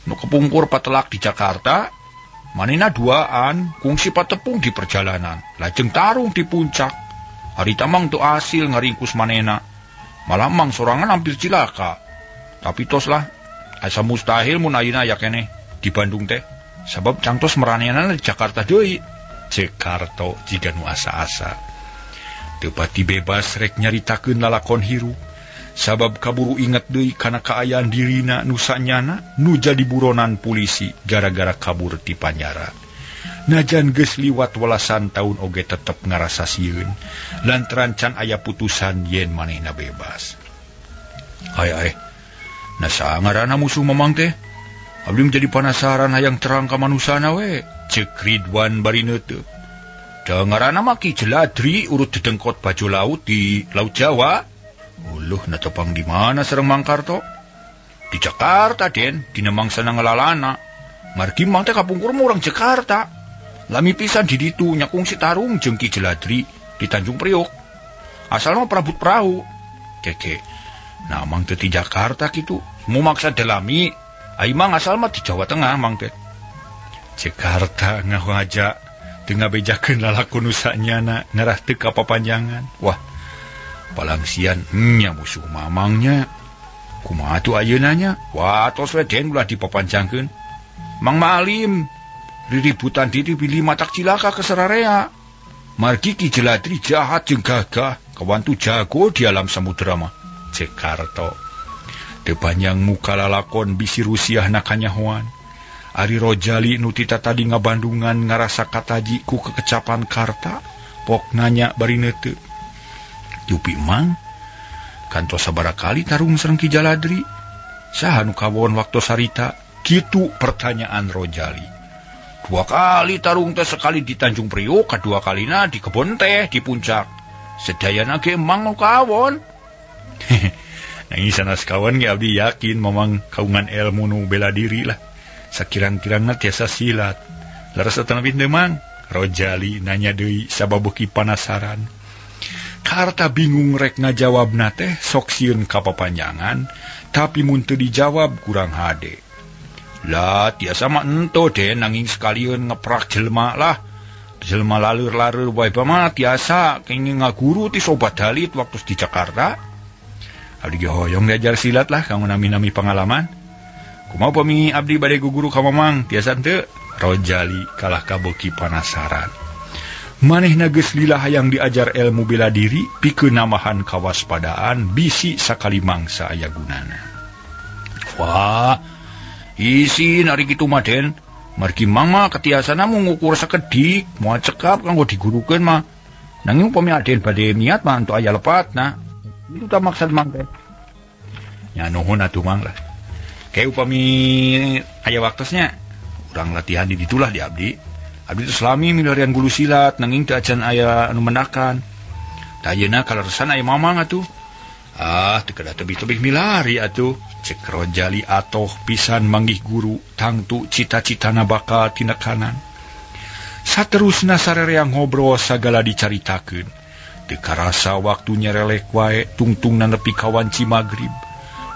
S2: Nu kepungkur patelak di Jakarta, manehna duaan kungsi patepung di perjalanan, lajeng tarung di puncak. Harita mang teu asil ngaringkus manehna. Malah mang sorangan hampir cilaka. Tapi tos lah, asa mustahil mun ayeuna aya keneh di Bandung teh. Sabab cangtos meranehanana di Jakarta deui. Ceuk Karto jiga nu asa-asa. Teu pati bebas rek nyaritakeun lalakon hirup. Sabab kaburu inget deui kana kaayaan dirina nu sanyana nu jadi buronan polisi gara-gara kabur ti panjara. Najan geus liwat welasan taun oge tetep ngarasa sieun lantaran can aya putusan yen manehna bebas. Ay ay, nah ngaranna musuh mamang teh? Abdi menjadi penasaran hayang terang ka manusana we. Ceuk Ridwan bari neuteup. Da ngaranna mah Ki Jeladri urut dedengkot baju laut di Laut Jawa. Uluh na tepang di mana sareng Mang Karto? Di Jakarta den, dina mangsana ngelalana. Margi mang teh kapungkur mah urang Jakarta. Lami pisan di ditu nyakung si tarung jeung Ki Jeladri di Tanjung Priok. Asal mah perabot perahu. Keke. Nah mang teh di Jakarta kitu, mu maksa delami. Ai mang asal mah di Jawa Tengah mang teh. Jakarta ngahaja teu ngabejakeun lalakon nu sanyana ngarah teu kapapanjangan. Wah, palangsian nya musuh mamangnya. Kumaha tuh ayeuna nya? Wah, tos we den ulah dipapanjangkeun. Mang Malim riributan diri bilih matak cilaka ke sararea. Margi Ki Jeladri jahat jeung gagah, kawantu jago di alam samudra mah. Ceuk Karto. Teu panjang muka lalakon bisi rusiahna kanyahoan. Ari Rojali nu tita tadi ngabandungan ngarasa kataji ku kekecapan Karta, pok nanya bari neuteup. Yupi mang, kantos sabaraha kali tarung sareng Ki Jaladri. Saha nu kawon waktu sarita? Kitu pertanyaan Rojali. Dua kali tarung teh, sekali di Tanjung Priok, kedua kalina di kebon teh di puncak. Sedayana ge mang nu kawon.
S1: Nanging sanes kawan ge abdi yakin Mamang kaungan ilmu nu bela diri lah. Sakirang-kirangna tiasa silat. Leres atanapi henteu Mang? Rojali nanya deui sabab beuki panasaran. Karta bingung rek ngajawabna teh sok sieun kapapanjangan, tapi mun teu dijawab kurang hade. Lah tiasa mah ento deh nanging sekalian ngeprak jelema lah. Jelema laleur-laleur wae mah tiasa kenging ngaguru ti sobat dalit waktu di Jakarta. Abdi ge hoyong diajar silat lah kanggo nami-nami pengalaman. Kumaha upami abdi bade guguru ka Mamang tiasa henteu? Rojali kalah kabeuki panasaran. Manehna geus lila hayang diajar ilmu bela diri pikeun namahan kawaspadaan bisi sakali mangsa aya gunana. Wah, isin ari kitu mah Den. Margi Mang mah ketiasana mung ngukur sakedik, moal cekap kanggo digurukeun mah. Nanging upami Aden bade niat mah entu aya lepatna. Itu tak maksud Mang teh. Ya nuhun atuh Mang lah. Kayak upami aya waktosnya urang latihan di ditulah di abdi. Abdi teh selami milarian gulu silat nanging teu acan aya anu mendakan. Tah ayeuna kaleresan aya Mamang atuh. Ah, teu kedah tebih-tebih milari atuh. Cek Rojali atoh pisan manggih guru tangtu cita-citana bakal tinekanan. Saterusna sarerea ngobrol sagala dicaritakeun. Teu karasa waktu nyerelek wae tungtungna nepi ka wanci magrib.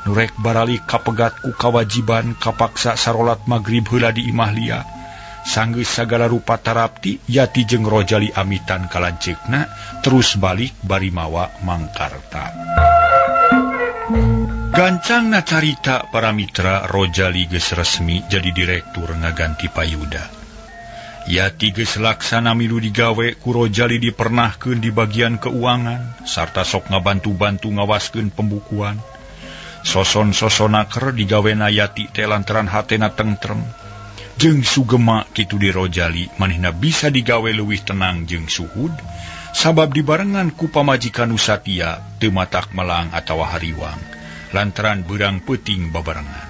S1: Nu rek baralik kapegat ku kawajiban kapaksa sarolat magrib heula di imah lia. Sanggeus sagala rupa tarapti Yati jeung Rojali amitan ka lanceukna terus balik bari mawa Mangkarta. Gancangna carita para mitra Rojali geus resmi jadi direktur ngaganti Payuda. Yati geus laksana milu digawe ku Rojali dipernahkeun di bagian keuangan sarta sok ngabantu-bantu ngawaskeun pembukuan. Soson-sosonaker digawena Yati teh lantaran hatena tengtrem. Jeung sugema kitu di Rojali manehna bisa digawe leuwih tenang jeung suhud sabab dibarengan ku pamajikan nu satia teu matak melang atawa hariwang lantaran beurang peuting babarengan.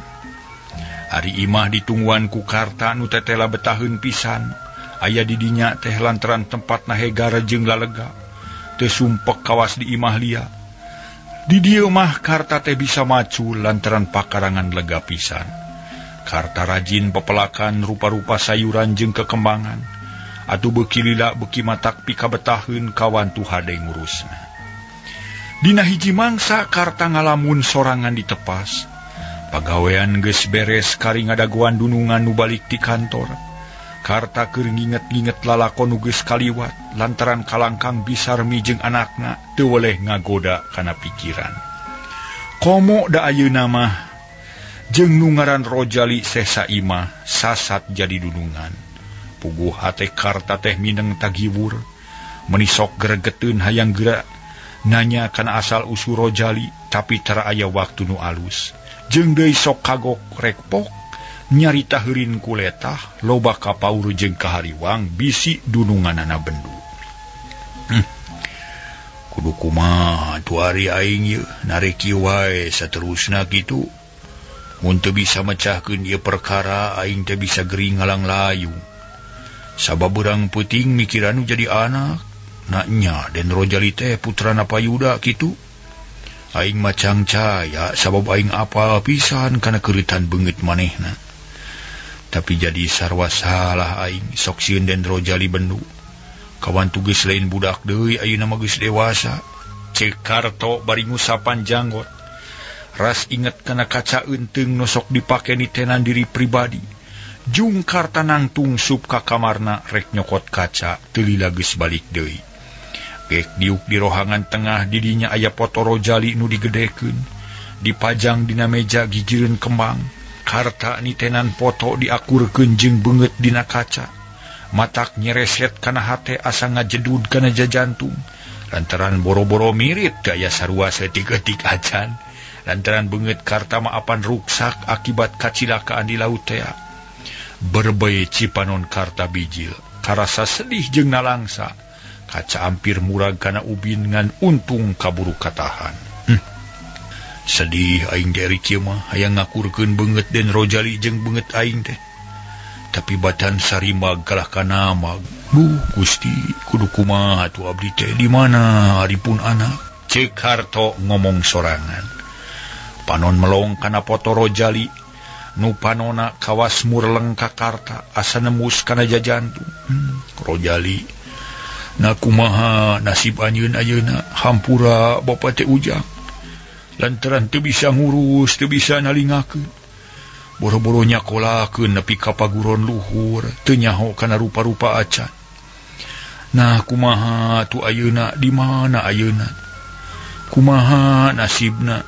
S1: Ari imah ditungguan ku Karta nu tetela betaheun pisan aya di dinya teh lantaran tempatna hegar jeung lalega teu sumpek kawas di imah lia. Di dieu mah Karta teh bisa macul lantaran pakarangan lega pisan. Karta rajin pepelakan rupa-rupa sayuran jeung kekembangan. Atuh beuki lila beuki matak pikabetaheun kawantu hade ngurusna. Dina hiji mangsa Karta ngalamun sorangan ditepas. Pagawean geus beres kari ngadagoan dunungan nu balik ti kantor. Karta keur nginget-nginget lalakon nu geus kaliwat lantaran kalangkang bisarmi jeung anakna teu weleh ngagoda kana pikiran. Komo da ayeuna mah jeung nu ngaran Rojali sesa imah sasat jadi dunungan. Puguh hate Karta teh mineng tagiwur, menisok gregeteun hayang geura nanya kana asal usul Rojali tapi tara aya waktu nu alus. Jeung deui sok kagok rekpok nyarita heurin kuletah loba kapaur jeung kahariwang bisi dununganana bendu. Kudu kumaha atuh ari aing ieu narek kieu wae saterusna kitu. Mun teu bisa mecahkeun ieu perkara aing teh bisa gering ngalang-layung. Sabab beurang peuting mikiran nu jadi anak. Na nya Den Rojali teh putrana Payuda kitu. Aing mah cangcaya sabab aing apal pisan kana keuritan beungeut manehna. Tapi jadi sarwa salah aing sok sieun Den Rojali bendu. Kawantu geus lain budak deui ayeuna mah geus dewasa. Ceuk Karto bari ngusapan janggot. Ras inget kana kaca eunteung nu sok dipake nitenan diri pribadi. Jung Karta nangtung sup ka kamarna rek nyokot kaca teu lila geus balik deui. Gek diuk di rohangan tengah didinya aya foto Rojali nu digedekeun. Dipajang dina meja gigireun kembang. Karta nitenan foto diakurkeun jeung beungeut dina kaca. Matak nyereset kana hate asa ngajedud kana jajantung. Lantaran boro-boro mirip gaya sarua saeutik-eutik acan. Lantaran beungeut Karta mah apan ruksak akibat kacilakaan di laut tea. Berbei cipanon Karta bijil, karasa sedih jeung nalangsa. Kaca ampir murag kana ubin ngan untung kaburu katahan. Sedih aing teh ari kieu mah hayang ngakurkeun beungeut Den Rojali jeung beungeut aing teh. Tapi batan sarimag kalah kana mag. Duh Gusti, kudu kumaha atuh abdi teh di mana ari pun anak? Ceuk Karto ngomong sorangan. Panon melong kana foto Rojali nu panona kawas murleng ka Karta asa nembus kana jajantung. Rojali na kumaha nasib anjeun ayeuna hampura bapa teh Ujang lantaran teu bisa ngurus teu bisa nalingakeun boro-boro nyakolakeun nepi ka paguron luhur teu nyaho kana rupa-rupa acan. Nah kumaha tu ayeuna di mana ayeuna kumaha nasibna.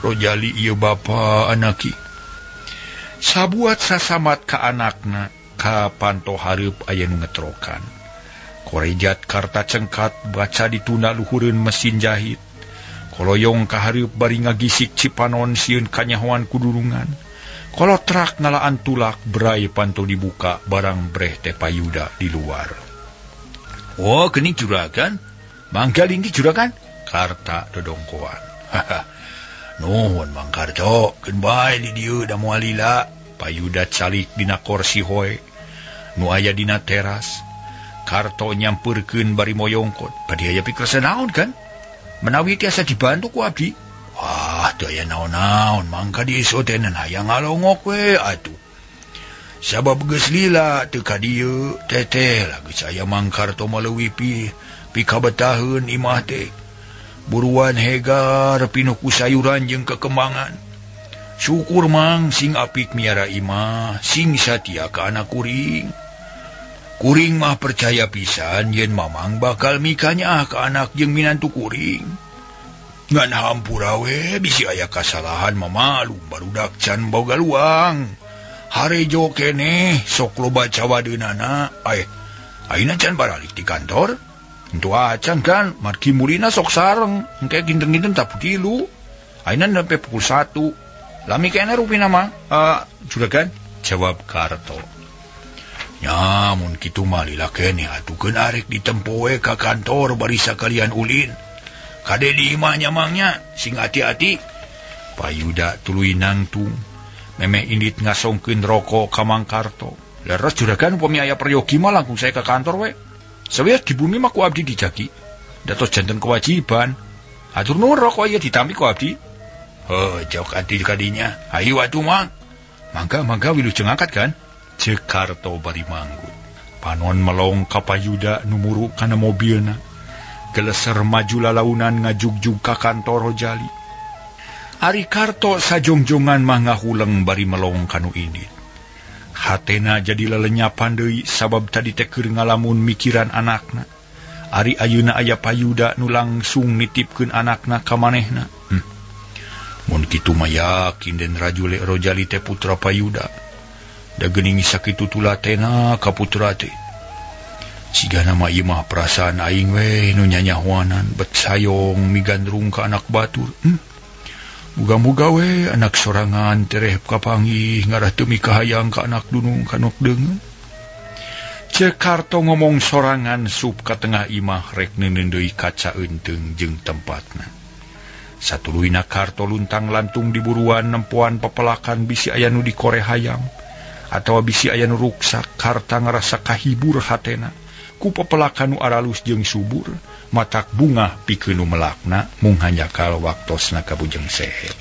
S1: Rojali ieu bapa anaki sabuat sasamat ka anakna ka panto hareup aya nu ngetrokan. Korejat Karta cengkat baca ditunda luhureun mesin jahit. Koloyong ka hareup bari ngagisik Cipanon sieun kanyahoan kudurungan. Kolotrak ngalaan tulak berai panto dibuka barang breh teh Payuda di luar. Oh geuning juragan, mangga linggih juragan. Karta dodongkoan. Haha. Nuhun Mang Karto, keun bae di dieu da moal lila. Payuda calik dina korsi hoe nu aya dina teras. Karto nyampeurkeun bari moyongkot. Bade aya pikersa naon kan? Menawi tiasa dibantu ku abdi. Wah, teu aya naon-naon, mangka di ieu teh hayang ngalongok we atuh. Sabab geus lila teu ka dieu, teteh lah geus aya Mang Karto mah leuwih pikabetaheun imah teh. Buruan hegar pinuh ku sayuran jeung kekembangan. Syukur Mang sing apik miara imah, sing satia ka anak kuring. Kuring mah percaya pisan yen Mamang bakal mikanya ka anak jeung minantu kuring. Ngan hampura we bisi aya kasalahan mamalu barudak can boga luang. Harejo keneh sok loba cawadeunana. Ayeuna can baralik di kantor. Entu acan kan, margi mulina sok sareng, engke ginten-ginten tabu tilu. Ayeuna sampai pukul 1. Lami kene rupina mah. Juragan, jawab Karto. Nya mun kitu mah lila keneh atuh keun arek ditempo we ka kantor bari sakalian ulin. Kade di imah nya mangnya, sing hati-hati. Payuda tuluy nangtung, memeh indit ngasongkeun rokok ka Mang Karto. Leres juragan upami aya peryogi mah langkung saya ke kantor we. Sawios di bumi mah ku abdi dijagi. Datos janten kewajiban. Atur nuhun rokok ieu ditampi ku abdi. Heuh, jok ati kadinya. Hayu atuh Mang. Mangga wilujeng angkat kan? Ceuk Karto bari manggut. Panon melong ka Payuda nu muru kana mobilna. Geleser maju lalaunan ngajugjug ka kantor Rojali. Ari Karto sajongjongan mah ngahuleng bari melong kanu indit. Hatena jadi lelenyapan deui sabab tadi teh keur ngalamun mikiran anakna. Ari ayeuna aya Payuda nu langsung nitipkeun anakna ka manehna. Mun kitu mah yakin den Rajule Rojali teh putra Payuda. Da geuning sakitu tulatena ka putra teh. Sigana mah ieu mah perasaan aing we nu nyanyahoanan bet sayong migandrung ka anak batur. Muga-muga we anak sorangan tereh kapanggih ngarah teu mikahayang ka anak dunung ka nok deungeun. Ceuk Karto ngomong sorangan sup ka tengah imah rek neuneun deui kaca eunteung jeung tempatna. Satuluyna Karto luntang lantung di buruan nempoan pepelakan bisi aya nu dikore hayam atawa bisi aya nu ruksak. Karta ngarasa kahibur hatena ku pepelakan nu aralus jeung subur matak bungah pikeun nu melakna mung hanjakal waktosna ka Bujeng Sehe.